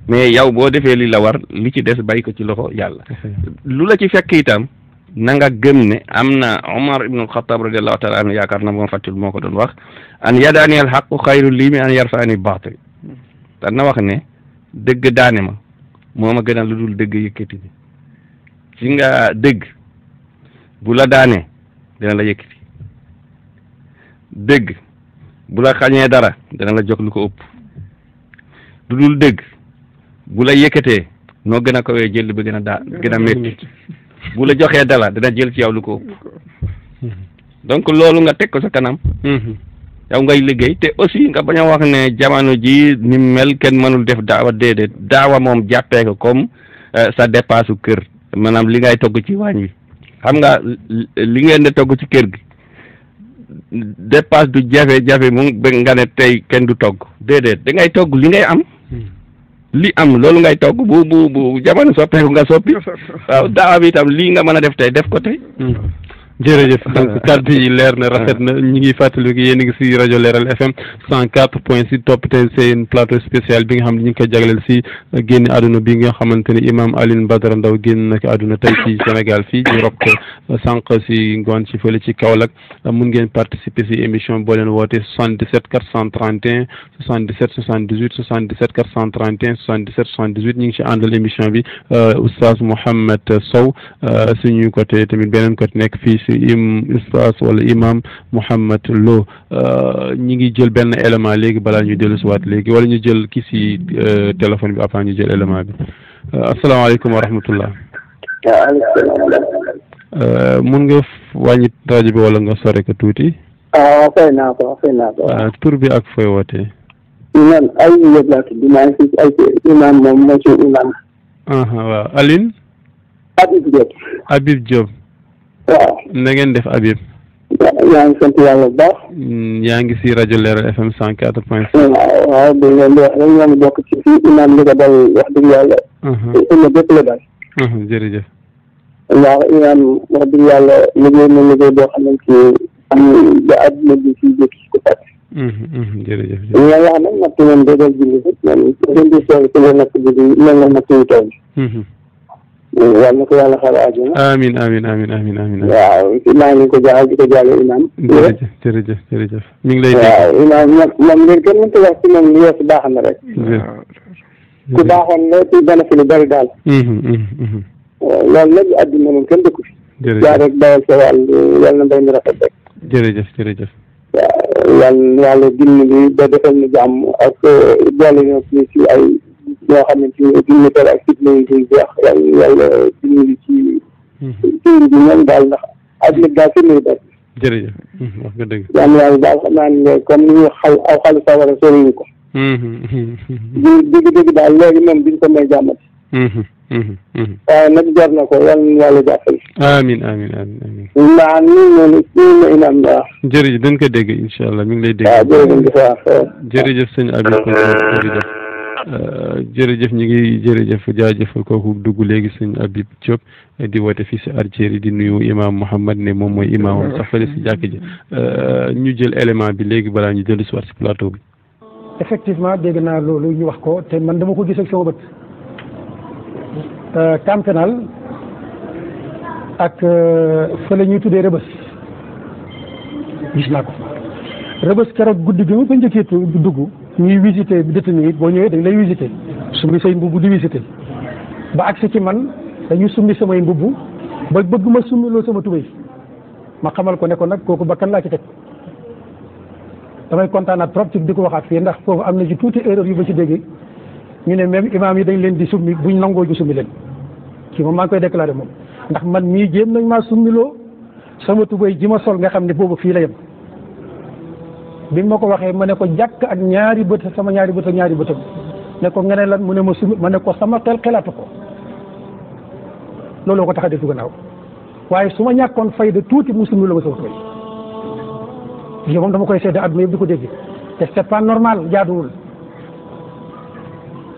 mais yow boo defee li la war li ci des bàyyi ko ci loxo yàlla lu la ci fekk itam na nga gëm ne am na Omar ibn al-Khattab radiyallahu taala anhu yaakaar na moom fàttul moo ko doon wax an yadaani al xaqu xayru lii mi an yarfaani baatil te na wax ne dëgg daane ma moo ma gënal lu dul dëgg yëkkati bi ci nga dëgg bu la daane dina la yëkkati dëgg bu la xañee dara dina la jox lu ko ëpp lu dul dëgg bu la yëkkatee noo gën a kawee jël bi gën a métti bu la joxee dala dina jël ci yow lu ko ëpp donc loolu nga teg ko sa kanam yow ngay liggéey te aussi nga bañ a wax ne jamono ji ni mel kenn mënul def daawa déedéet daawa moom jàppee ko comme sa dépasse u kër maanaam li ngay togg ci waañ wi xam nga li ngeen di togg ci kër gi dépasse du jafe-jafe mu nga ne tey kenn du togg déedéet da ngay togg li ngay am li am loolu ngay togg bu jamono soppeeku nga soppi waaw daawa bi itam lii nga mën a def tey def ko tey jërëjëf donc kàddu yi leer na rafet na ñi ngi fàttali ko yéen a ngi si rajo Leeral FM 104.6 topp tey seen plateau spécial bi nga xam ne ñu ngi koy jagleel si génn àdduna bi nga xamante ni imam Alioune Badara Ndao génn na ko àdduna tey ci Sénégal fii ñu rob ko sànq si ngoon ci fële ci Kaolack mun ngeen participer si émission boo leen woote 77 431 77 78 77 431 77 78 ñu ngi si àndal émission bi oustaz Mouhamed Sow suñu côté tamit beneen côté nekk fii si oustaz wala imam Mouhamed Lo ñi ngi jël benn élément léegi balaa ñu dellu si waat léegi wala ñu jël kii si téléphone bi après ñu jël élément bi asalaamaaleykum wa rahmatullah mun nga wàññi rajo bi wala nga sore ko tuuti fay naa ko tur bi ak fooy wootee man ay yëpp laa tudd maa ngi fi ay imam moom moo ci imam waaw Aline Habib Diop waaw na ngeen def Habib yaa ngi sant yàlla bu baax yaa ngi si rajo Leeral FM 104.6 waaw da ngeen di wax rek ñoo ngi bokk ci fii imam li ko dal wax dëgg yàlla ina bépp la dal jërëjëf waaw imam wax dëgg yàlla liggéey na liggéey boo xamante ni am ba àdduna bi fii jékki si ko fàtt jërëjëf ñu nga wax nag natt moom day dal julli rek man ngeen di soog ci la natt bi di mel na natt yu toll yàlla na ko yàlla xaar àjjana amiin amiin waaw maa ngi ko jaal di ko jaale imam jërëjëf mi ngi lay waaw imam moom ngeen kenn mënta wax ci moom li weesu baax na rek ku baaxoon la ci dana fi lu bari daal loolu nag àdduna moom kenn dëkku fi jaar rek dawal sa wàll yàlla na mbay mi rafet rek jërëjëf waaw yàlla dimbali ba defal ñu jàmm ak boole ñoo ci ay ñoo xamante ni dignitaire ak fitna yi duñ jeex yàlla dimbali ci téere bi ñoom daal ndax àdduna daal fi muy def jërëjëf wax nga dëgg yàlla daal xam naa ne comme ni ñu aw xalu sawara soriñu ko dëgg daal léegi moom duñ ko may jàmmati waaye nag jar na ko yàlla jàppale amiin mbaa ñu imam waaw jërëjëf dañ ko dégg incha allah mi ngi lay dégg waaw jërëjëf sëñ Habib jërëjëf ñu ngi jaajëfal kooku dugg léegi sëñ Habib Diop di woote fii si Algérie di nuyu imam Mouhamed ne moom mooy imam sax fële si jàkk ji ñu jël élément bi léegi balaa ñu dellu si waat si plateau bi effectivement dégg naa loolu ñu wax ko te man dama ko gis ak sama bët camp pénal ak fële ñuy tuddee Rëbës gis naa ko Rëbës keroog guddi gi ma ko njëkkee dugg ñuy visité détenu yi boo ñëwee dañ lay visité summi say mbubb di visité ba agsi ci man dañu summi samay mbubb ba bëgg ma summiloo sama tubéy ma xamal ko ne ko nag kooku bakkan laa ci teg damay kontaanaat trop ci di ko waxaat fii ndax foofu am na ci tuuti erreur yu ba ci dégg ñu ne même imam yi dañ leen di summi buñ nangoo ju summi leen kii moom maa ngi koy déclaré moom ndax man mii jéem nañ maa summiloo sama tubéy ji ma sol nga xam ne boobu fii la yem bi ma ko waxee ma ne ko jàkk ak ñaari bët sama ñaari bët ak ñaari bëtam ne ko nga ne lan mu ne ma summi ma ne ko sama xelaatu ko looloo ko tax a defu gannaaw waaye su ma ñàkkoon fayda tuuti mu summiloo ma sama tubéy lii moom dama koy seede àdduna yëpp di ko dégg te c'est pas normal jaaduwul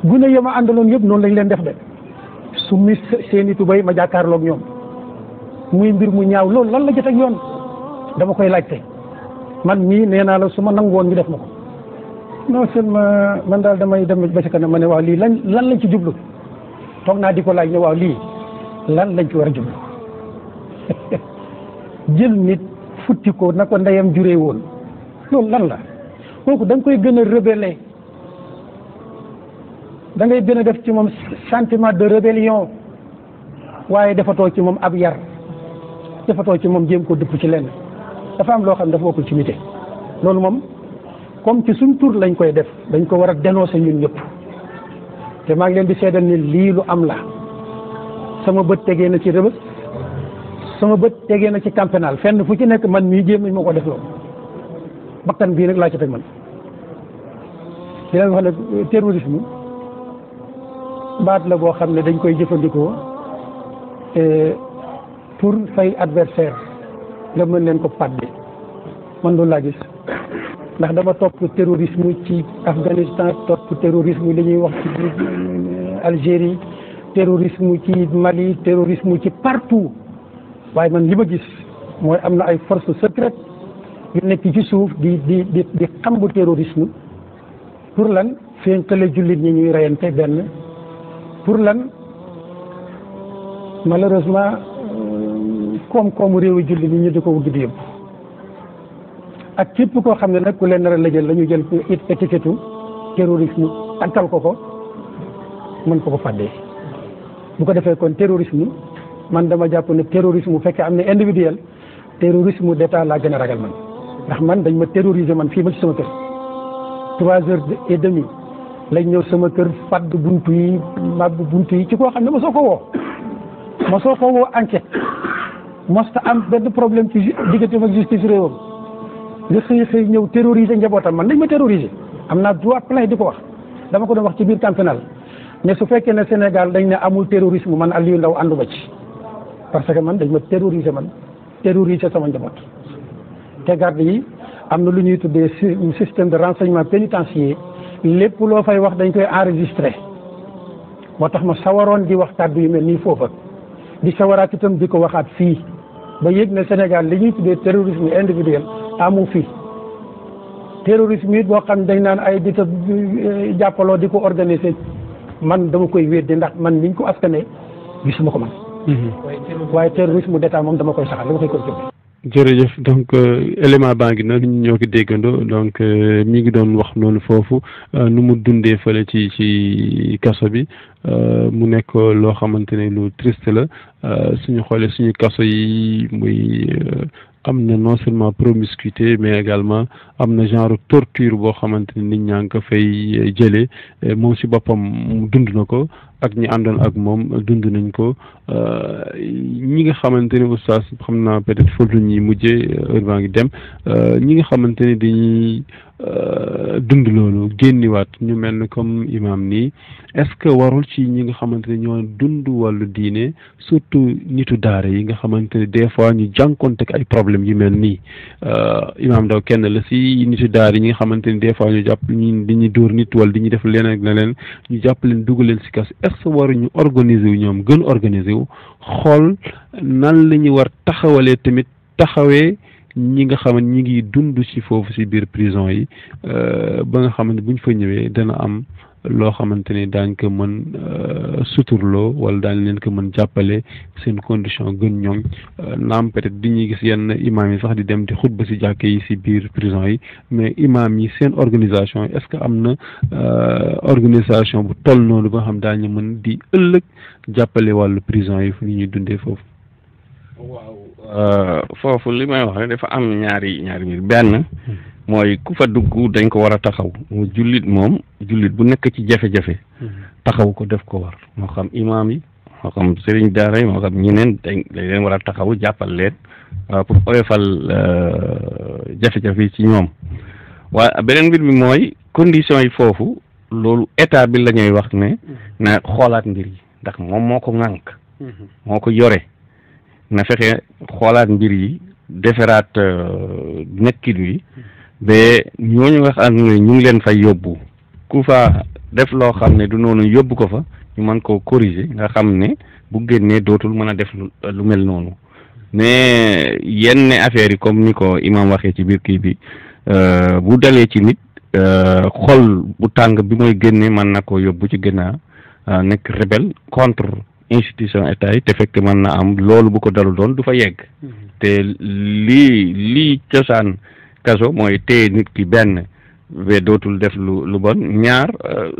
gune yi ma àndaloon yëpp noonu lañ leen def de summi seeni tubéy ma jàkkaarloog ñoom muy mbir mu ñaaw loolu lan la jot ak yoon dama koy laajte man mii nee naa la su ma nangu woon ñu def ma ko non seulement man daal damay dem ba ci kanam ma ne waaw lii lan lañ ci jublu toog naa di ko laaj ne waaw lii lan lañ ci war a jublu jël nit futti ko na ko ndeyam juree woon loolu lan la kooku da nga koy gën a rebeller da ngay gën a def ci moom sentiment de rébellion waaye defatoo ci moom ab yar defatoo ci moom jéem ko dëpp ci lenn dafa am loo xam ne dafa bokkul ci nite loolu moom comme ci suñ tur lañ koy def dañ ko war a dénoncer ñun ñëpp te maa ngi leen di seedal ni lii lu am la sama bët tegee na ci Rebeuss sama bët tegee na ci Camp pénal fenn fu ci nekk man mii jéem nañ ma ko def loolu bakkan bii nag laa ci teg man di leen wax ne terrorisme baat la boo xam ne dañ koy jëfandikoo pour say adversaire nga mën leen ko padde man loolu laa gis ndax dama topp terrorisme ci Afghanistan topp terrorisme li ñuy wax ci Algérie terrorisme ci Mali terrorisme ci partout waaye man li ma gis mooy am na ay forces secrètes yu nekk ci suuf di xam bu terrorisme pour lan fénqale jullit ñi ñuy reyante benn pour lan malheureusement koom-koomu réewu jullit ñi ñu di ko wugg di yëpp ak képp koo xam ne nag ku leen nar a lëjal la ñu jël étiquette terrorisme takkal ko mën ko fàddee bu ko defee kon terrorisme man dama jàpp ne terrorisme bu fekkee am na individuel terrorisme d'état laa gën a ragal man ndax man dañ ma terroriser man fii ma ci sama kër 3h30 lañ ñëw sama kër fàdd buntu yi màbb buntu yi ci koo xam ne ma soo ko woo enquête mosta am benn problème ci diggante ak justice réewam nga xëy ñëw terroriser njabootam man dañ ma terroriser am naa droit plein di ko wax dama ko doon wax ci biir Camp pénal mais su fekkee ne Sénégal dañ ne amul terrorisme man Aliou Ndao ànduma ci parce que man dañ ma terroriser sama njaboot te garde yi am na lu ñuy tuddee système de renseignement pénitentiaire lépp loo fay wax dañ koy enregistré moo tax ma sawaroon di wax kàddu yu mel nii foofa di sawaraat itam di ko waxaat fii ba yëg ne Sénégal li ñuy tuddee terrorisme individuel amu fi terrorisme it boo xam dañ naan ay dita jàppaloo di ko organiser man dama koy weddi ndax man niñ ko askanee gisuma ko man waaye terrorisme d'état moom dama koy saxal dama koy confirmer. jërëjëf donc élément baa ngi noonu ñu ñoo ko déggandoo donc mi ngi doon wax noonu foofu nu mu dundee fële ci kaso bi mu nekk loo xamante ne lu triste la suñu xoolee suñu kaso yi muy am na non seulement promiscuité mais également am na genre torture boo xamante ne nit ñaa ngi ko fay jëlee moom si boppam mu dund na ko ak ñi àndoon ak moom dund nañ ko ñi nga xamante ne oustaz xam naa peut-être foofu ñuy mujjee heure baa ngi dem ñi nga xamante ne dañuy dund loolu génniwaat ñu mel ne comme imam nii est-ce que warul ci ñi nga xamante ne ñoo dund wàllu diine surtout nitu daara yi nga xamante ne des fois ñu jànkoonte ak ay problèmes yu mel nii imam Ndao kenn la si nitu daara yi ñi nga xamante ne des fois ñu jàpp ñu dañuy dóor nit wala di ñuy def leneen ak leneen ñu jàpp leen dugal leen si kas est-ce que waruñu organiser wu ñoom gën organiser wu xool nan la ñu war taxawalee tamit taxawee ñi nga xam ne ñi ngi dund ci foofu ci biir prison yi ba nga xam ne bu ñu fa ñëwee dana am loo xamante ne daañ ko mën suturloo wala daañ leen ko mën jàppale seen condition gën ñoŋ naam peut-être di ñuy gis yenn imaam yi sax di dem di xutba ci jàkke yi ci biir prison yi mais imaam yi seen organisation est-ce que am na organisation bu toll noonu ba nga xam daañu mën di ëllëg jàppale wàllu prison yi fu ñuy dundee foofu. waaw foofu li may wax rek dafa am ñaari mbir benn mooy ku fa dugg dañ ko war a taxaw mu jullit bu nekk ci jafe-jafe taxaw ko def ko war moo xam imaam yi moo xam sëriñ daara yi moo xam ñeneen dañ leen war a taxaw jàppal leen pour oyofal jafe-jafe yi ci ñoom waaye beneen mbir bi mooy condition yi foofu loolu état bi la ñuy wax ne na xoolaat mbir yi ndax moom moo ko ŋànk moo ko yore na fexe xoolaat mbir yi defaraat nekkin wi ba ñooñu nga xam ne ñu ngi leen fay yóbbu ku fa def loo xam ne du noonu yóbbu ko fa ñu mën koo corriger nga xam ne bu génnee dootul mën a def lu mel noonu mais yenn affaires yi comme ni ko imam waxee ci biir kii bi bu dalee ci nit xol bu tàng bi mooy génne mën na ko yóbbu ci gën a nekk rebelle contre institution état yi te fekk mën na am loolu bu ko dalu doon du fa yegg te lii cosaan kaso mooy téye nit ki benn ba dootul def lu bon ñaar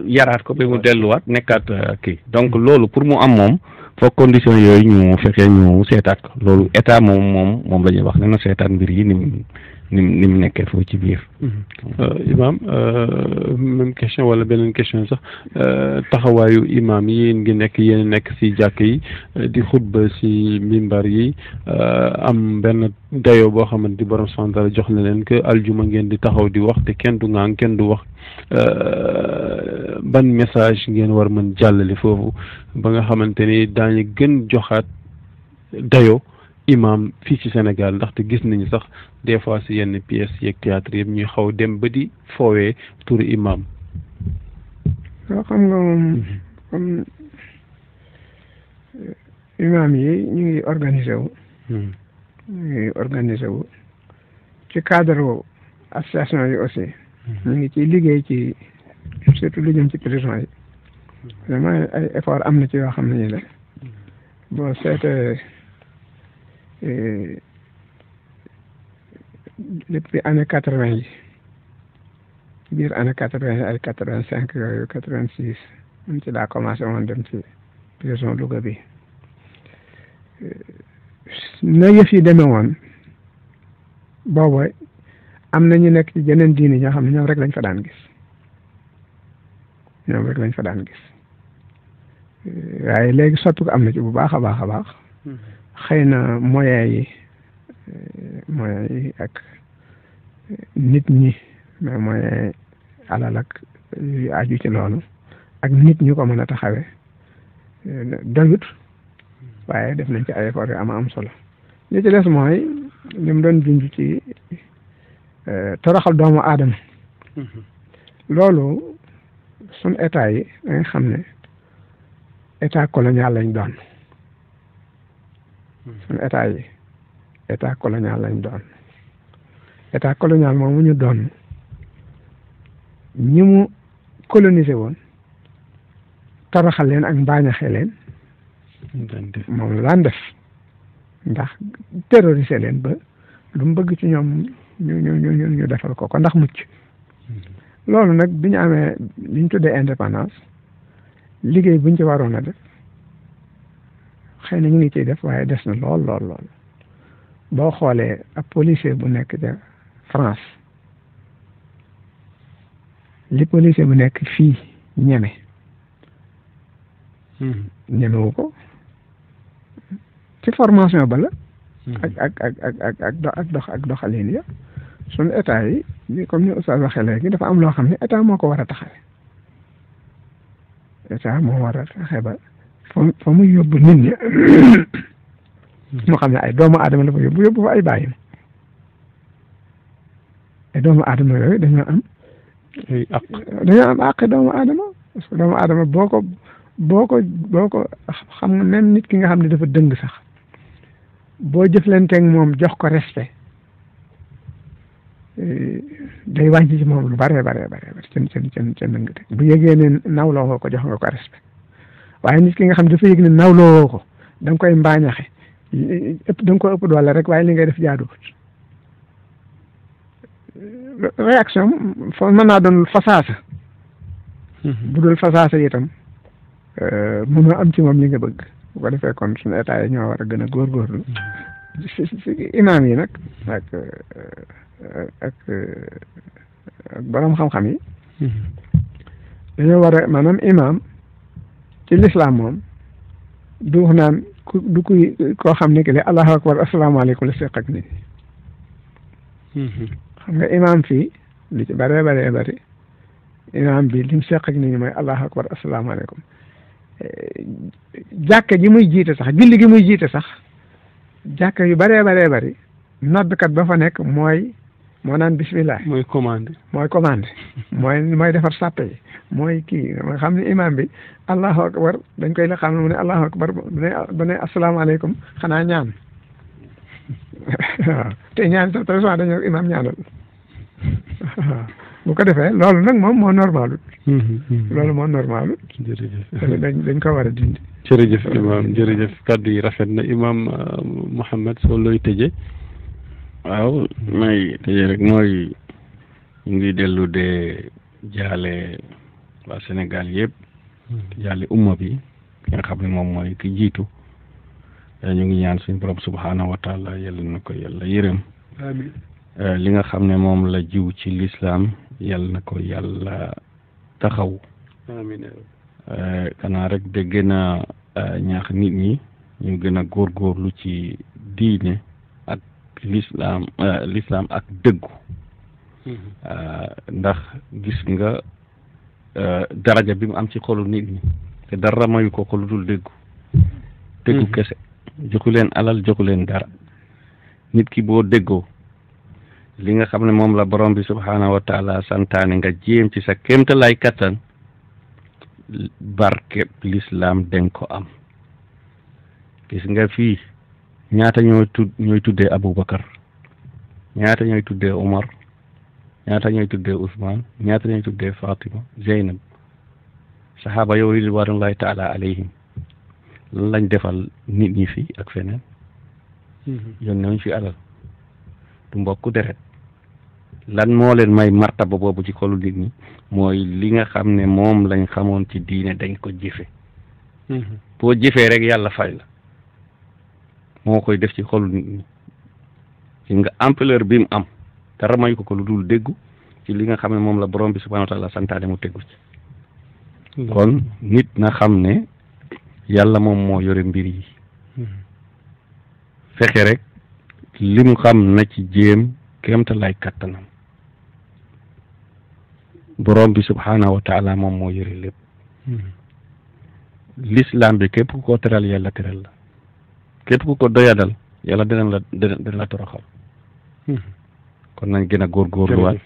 yaraat ko ba mu delluwaat nekkaat kii donc loolu pour mu am moom foog condition yooyu ñu fekkee ñu seetaat ko loolu état moom la ñuy wax ne na seetaat mbir yi ni mu nekkee foofu ci biir. Imam même question wala beneen question sax taxawaayu imam yi yéen nekk si jàkk yi di xutba si mimbar yi am benn dayoo boo xamante ni borom santal jox na leen que aljuma ngeen di taxaw di wax te kenn du ŋaan kenn du wax ban message ngeen war mën jàllale foofu ba nga xamante ni daañu gën joxaat dayoo imam fii ci Sénégal ndaxte gis nañu sax des fois si yenn pièces yeeg théâtre yëpp ñuy xaw dem ba di foowee turu imam. waaw xam nga moom comme imam yi ñu ngi organisé wu. ci cadre association yi aussi. ñu ngi ciy liggéey ci surtout lu jëm ci prison yi. vraiment ay effort am na ci yoo xam ne ñu la boo seetee. depuis année 80 yi biir année 80 yi ay 85 yooyu 86 mun ci daa commencé woon dem ci prison Louga bi na yëf yi demee woon boobu am na ñu nekk ci jeneen diini ñoo xam ne ñoom rek lañ fa daan gis waaye léegi soppi ko am na ci bu baax a baax xëy na moyens yi ak nit ñi mais moyens alal ak yu aju ci loolu ak nit ñu ko mën a taxawee doyut waaye def nañ ci ay effort yu am solo li ci des mooy li mu doon junj ci toroxal doomu aadama loolu sun état yi da nga xam ne état colonial lañ doon suñu état colonial lañ doon état colonial moomu ñu doon ñi mu colonisé woon toroxal leen ak mbaañaxe leen moom la daan def ndax terrorisé leen ba lu mu bëgg ci ñoom ñu defal ko ndax mucc loolu nag bi ñu amee li ñu tuddee indépendance liggéey buñ ci waroon a def xëy na ñu ngi ciy def waaye des na lool boo xoolee ab policier bu nekk ca France li policier bu nekk fii ñemewu ko ci formation ba la ak doxalin ya suñu état yi comme ni Oustaz waxee léegi dafa am loo xam ne état moo ko war a taxawee état moo war a taxe ba fa muy yóbbu nit ñi moo xam ne ay doomu aadama la fa yóbbu fa ay bàyyim ay doomu aadama yooyu dañoo am àq doomu aadama parce que doomu aadama boo ko xam nga même nit ki nga xam ne dafa dëng sax boo jëflanteeg moom jox ko respect day wàññi ci moom lu bare ca dëng te bu yëgee ne nawloo nga ko jox nga ko respect waaye nit ki nga xam ne dafa yëg ne nawloo ko da nga koy mbaañaxe da nga ko ëpp doole rek waaye li ngay def jaaduwut réaction mën naa doon fasaasa bu dul fasaasa itam mënoo am ci moom li nga bëgg bu ko defee kon suñu état yi ñoo war a gën a góorgóorlu si imaam yi nag ak borom xam-xam yi dañoo war a maanaam imaam ci lislaam moom du wax naan du kuy koo xam ne que le allahu akbar asalaamaaleykum la seq ak nit ñi xam nga imaam fii li ci bëree bëri imaam bi lim seq ak nit ñi mooy allahu akbar asalaamaaleykum jàkka ji muy jiite sax julli gi muy jiite sax jàkka yu bëree bëri noddkat ba fa nekk moo naan bismillah mooy commandé mooy defar sàppe yi mooy kii nga xam ne imam bi allahu akbar dañ koy la xam ne mu ne allahu akbar ba ne asalaamaaleykum xanaa ñaan waaw te ñaan sax très souvent dañoo imam ñaanal waaw bu ko defee loolu nag moom moo normalut loolu moo normalut jërëjëf dañ ko war a dindi jërëjëf imam jërëjëf kàddu yi rafet na imam Mouhamed soo looy tëje waaw may tëje rek mooy ñu ngi dellu de jaale waa Sénégal yëpp jaale umma bi ki nga xam ne moom mooy ki jiitu ñu ngi ñaan suñu borom subhaanahu wa taala yàlla na ko yàlla yërëm amiin li nga xam ne moom la jiw ci lislaam yàlla na ko yàlla taxaw amiin kanaa rek de gën a ñaax nit ñi ñu gën a góorgóorlu ci diine ak lislaam ak dëggu ndax gis nga daraja bi mu am ci xolu nit ñi te dara mayu ko lu dul dëggu kese joxu leen alal joxu leen dara nit ki boo déggoo li nga xam ne moom la borom bi subhaanahu wa taala santaane nga jéem ci sa kéemta lay kattan barkeb lislaam den ko am gis nga fii ñaata ñooy tuddee Aboubacar ñaata ñooy tuddee Omar ñaata ñooy tuddee Ousmane ñaata ñooy tuddee Fatima Zeynab saxaaba yooyu ridwanullahi taala alayhim lan lañ defal nit ñi fi ak feneen yónnewuñ fi alal du mbokku deret lan moo leen may martaba boobu ci xolu nit ñi mooy li nga xam ne moom lañ xamoon ci diine dañ ko jëfe boo jëfee rek yàlla fay la moo koy def ci xolu nit ñi ci nga ampleur bi mu am dara may ko lu dul déggu ci li nga xam ne moom la borom bi subhanahu wa taala santaane mu tegu ci kon nit na xam ne yàlla moom moo yore mbir yi fexe rek lim xam na ci jéem kéemta lay kattanam borom bi subhanahu wa taala moom moo yore lépp l'islam bi képp ku ko teral yàlla teral la képp ku ko doyadal yàlla dina la toroxal kon nañ gën a góorgóorluwaat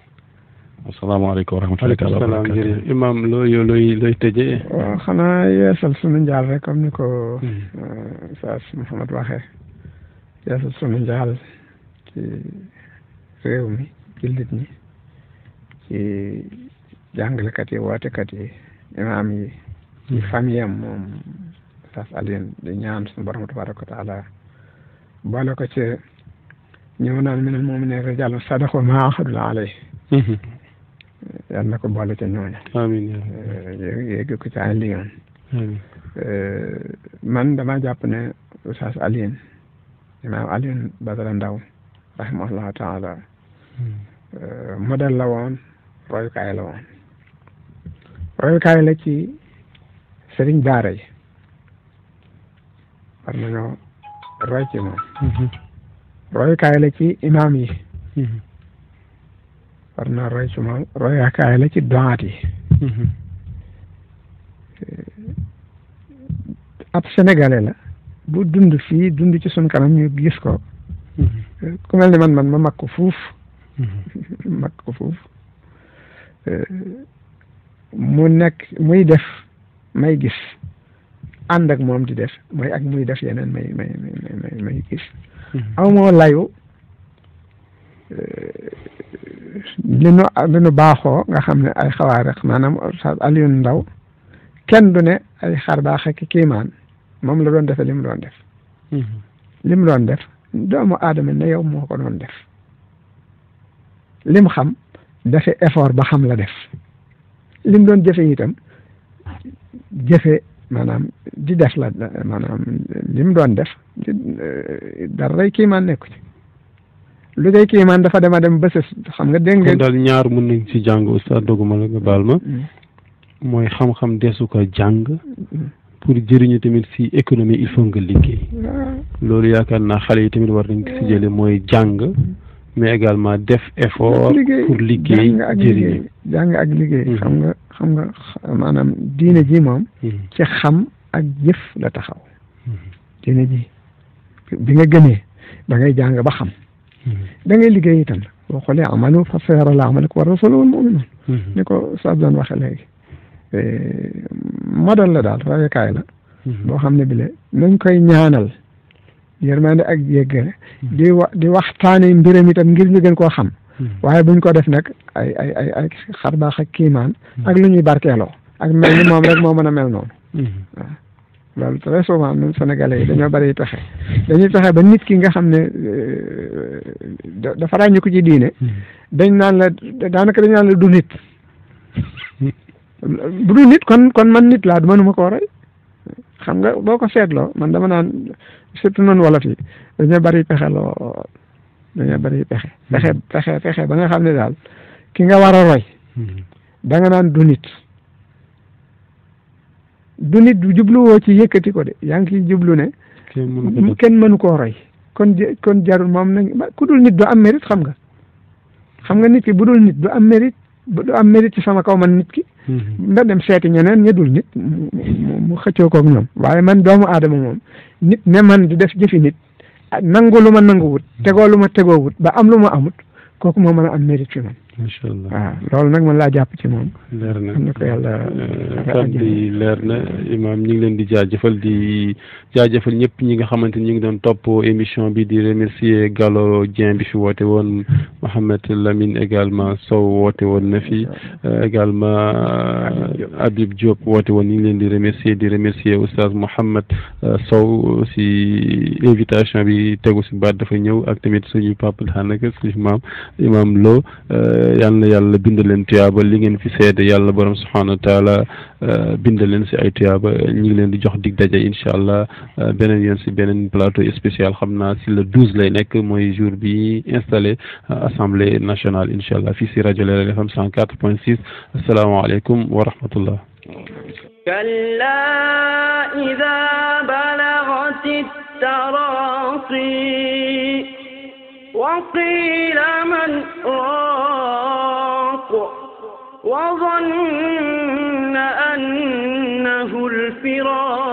asalaamaaleykum wa rahmatullahi wa barakatuh imam looy tëjee waaw xanaa yeesal sunu njaal rek comme ni ko Oustaz Mouhamed waxee yeesal sunu njaal ci réew mi jullit ñi ci jàngalekat yi wootekat yi imaam yi ci famille am moom Oustaz Alioune di ñaan suñu borom tabaraka wa taala boole ko ci ñëw naan minal mu'miniina rijaalun sadaqu maa ahadu alayhi yal na ko boole ca ñooña amiin yéegi ko ci ay liggéeyam man dama jàpp ne Oustaz Alioune imaam Alioune Badara Ndao rahimahullahu taala modèle la woon royukaay la woon royukaay la ci sëriñ daara yi war nañoo roy ci moom royukaay la ci imaam yi war na roy ci moom royukaay la ci doxaat yi ab sénégalais la bu dund fii dund ci suñ kanam ñu gis ko ku mel ni man ma mag ko fuuf mu nekk muy def may gis ànd ak moom di def mooy ak muy def yeneen may gis aw moo layu li nu baaxoo nga xam ne ay xawaar rek maanaam Oustaz Alioune Ndao kenn du ne ay xar baax ak kiimaan moom la doon defee li mu doon def li mu doon def doomu aadama ne yow moo ko doon def lim xam defe effort ba xam la def lim doon jëfe itam jëfe maanaam di def la maanaam lim doon def dara day kiimaan nekku ci lu day kiimaan dafa dem ba sës xam nga dégg nga daal ñaar mën nañ ci jàng Oustaz doguma la nga baal ma mooy xam-xam desu ko jàng pour jëriñu tamit si économie il faut nga liggéey loolu yaakaar naa xale yi tamit war nañ ko si jële mooy jàng mais également def effort pour liggéey jëriñu jàng ak liggéey xam nga maanaam diine ji moom ci xam ak jëf la taxaw diine ji bi nga gënee da ngay jàng ba xam da ngay liggéey itam boo xoolee amalu fa sayara la amalakum wa rasuluhu wal mu'minun ni ko sa doon waxe léegi modèle la daal royukaay la boo xam ne bile nañ koy ñaanal yërmande ak jéggale di waxtaane mbiram itam ngir ñu gën koo xam waaye buñ ko def nag ay xar baax ak kiimaan ak lu ñuy barkeeloo ak mel ni moom rek moo mën a mel noonu waaw loolu très souvent ñun Sénégalais yi dañoo bari pexe dañuy fexe ba nit ki nga xam ne dafa ràññu ko ci diine dañ naan la daanaka dañ naan la du nit bu du nit kon man nit laa du mënuma koo roy xam nga boo ko seetloo man dama naan surtout noonu wolof yi dañoo bari pexe lool dañoo bari pexe ba nga xam ne daal ki nga war a roy da nga naan du nit du jubluwoo ci yëkkati ko de yaa ngi ciy jublu ne kenn mënu koo roy kon jarul moom nañ ku dul nit du am mérite xam nga nit ki bu dul nit du am mérite ci sama kaw man nit ki nga dem seeti ñeneen ña dul nit mu xëccoo koog ñoom waaye man doomu aadama moom nit ne man di def jëfi nit nangu lu ma nanguwut tegoo lu ma tegoowut ba am lu ma amut kooku moo mën a am mérite fi man macha allah waaw loolu nag man laa jàpp ci moom leer na am na ko yàlla kàddu yi leer na imaam ñu ngi leen di jaajëfal ñëpp ñi nga xamante ni ñu ngi doon topp émission bi di remercier Gallo Dieng bi fi woote woon Mohamed Lamine également Sow woote woon na fi également Habib Diop woote woon ñu ngi leen di remercier oustaz Mohamed Sow si invitation bi tegu si baat dafa ñëw ak tamit suñu papa daanaka suñu imaam Lo yal na yàlla bind leen tuyaaba li ngeen fi seede yàlla borom subhanahu wa taala bind leen si ay tuyaaba ñu ngi leen di jox dig daje incha allah beneen yoon si beneen plateau spécial xam naa si le 12 lay nekk mooy jour bi installé assemblée nationale incha allah fii si rajo Leral FM 104.6 asalaamaaleykum wa rahmatullah. كلا إذا بلغت التراقي وقيل من راق وظن أنه الفراق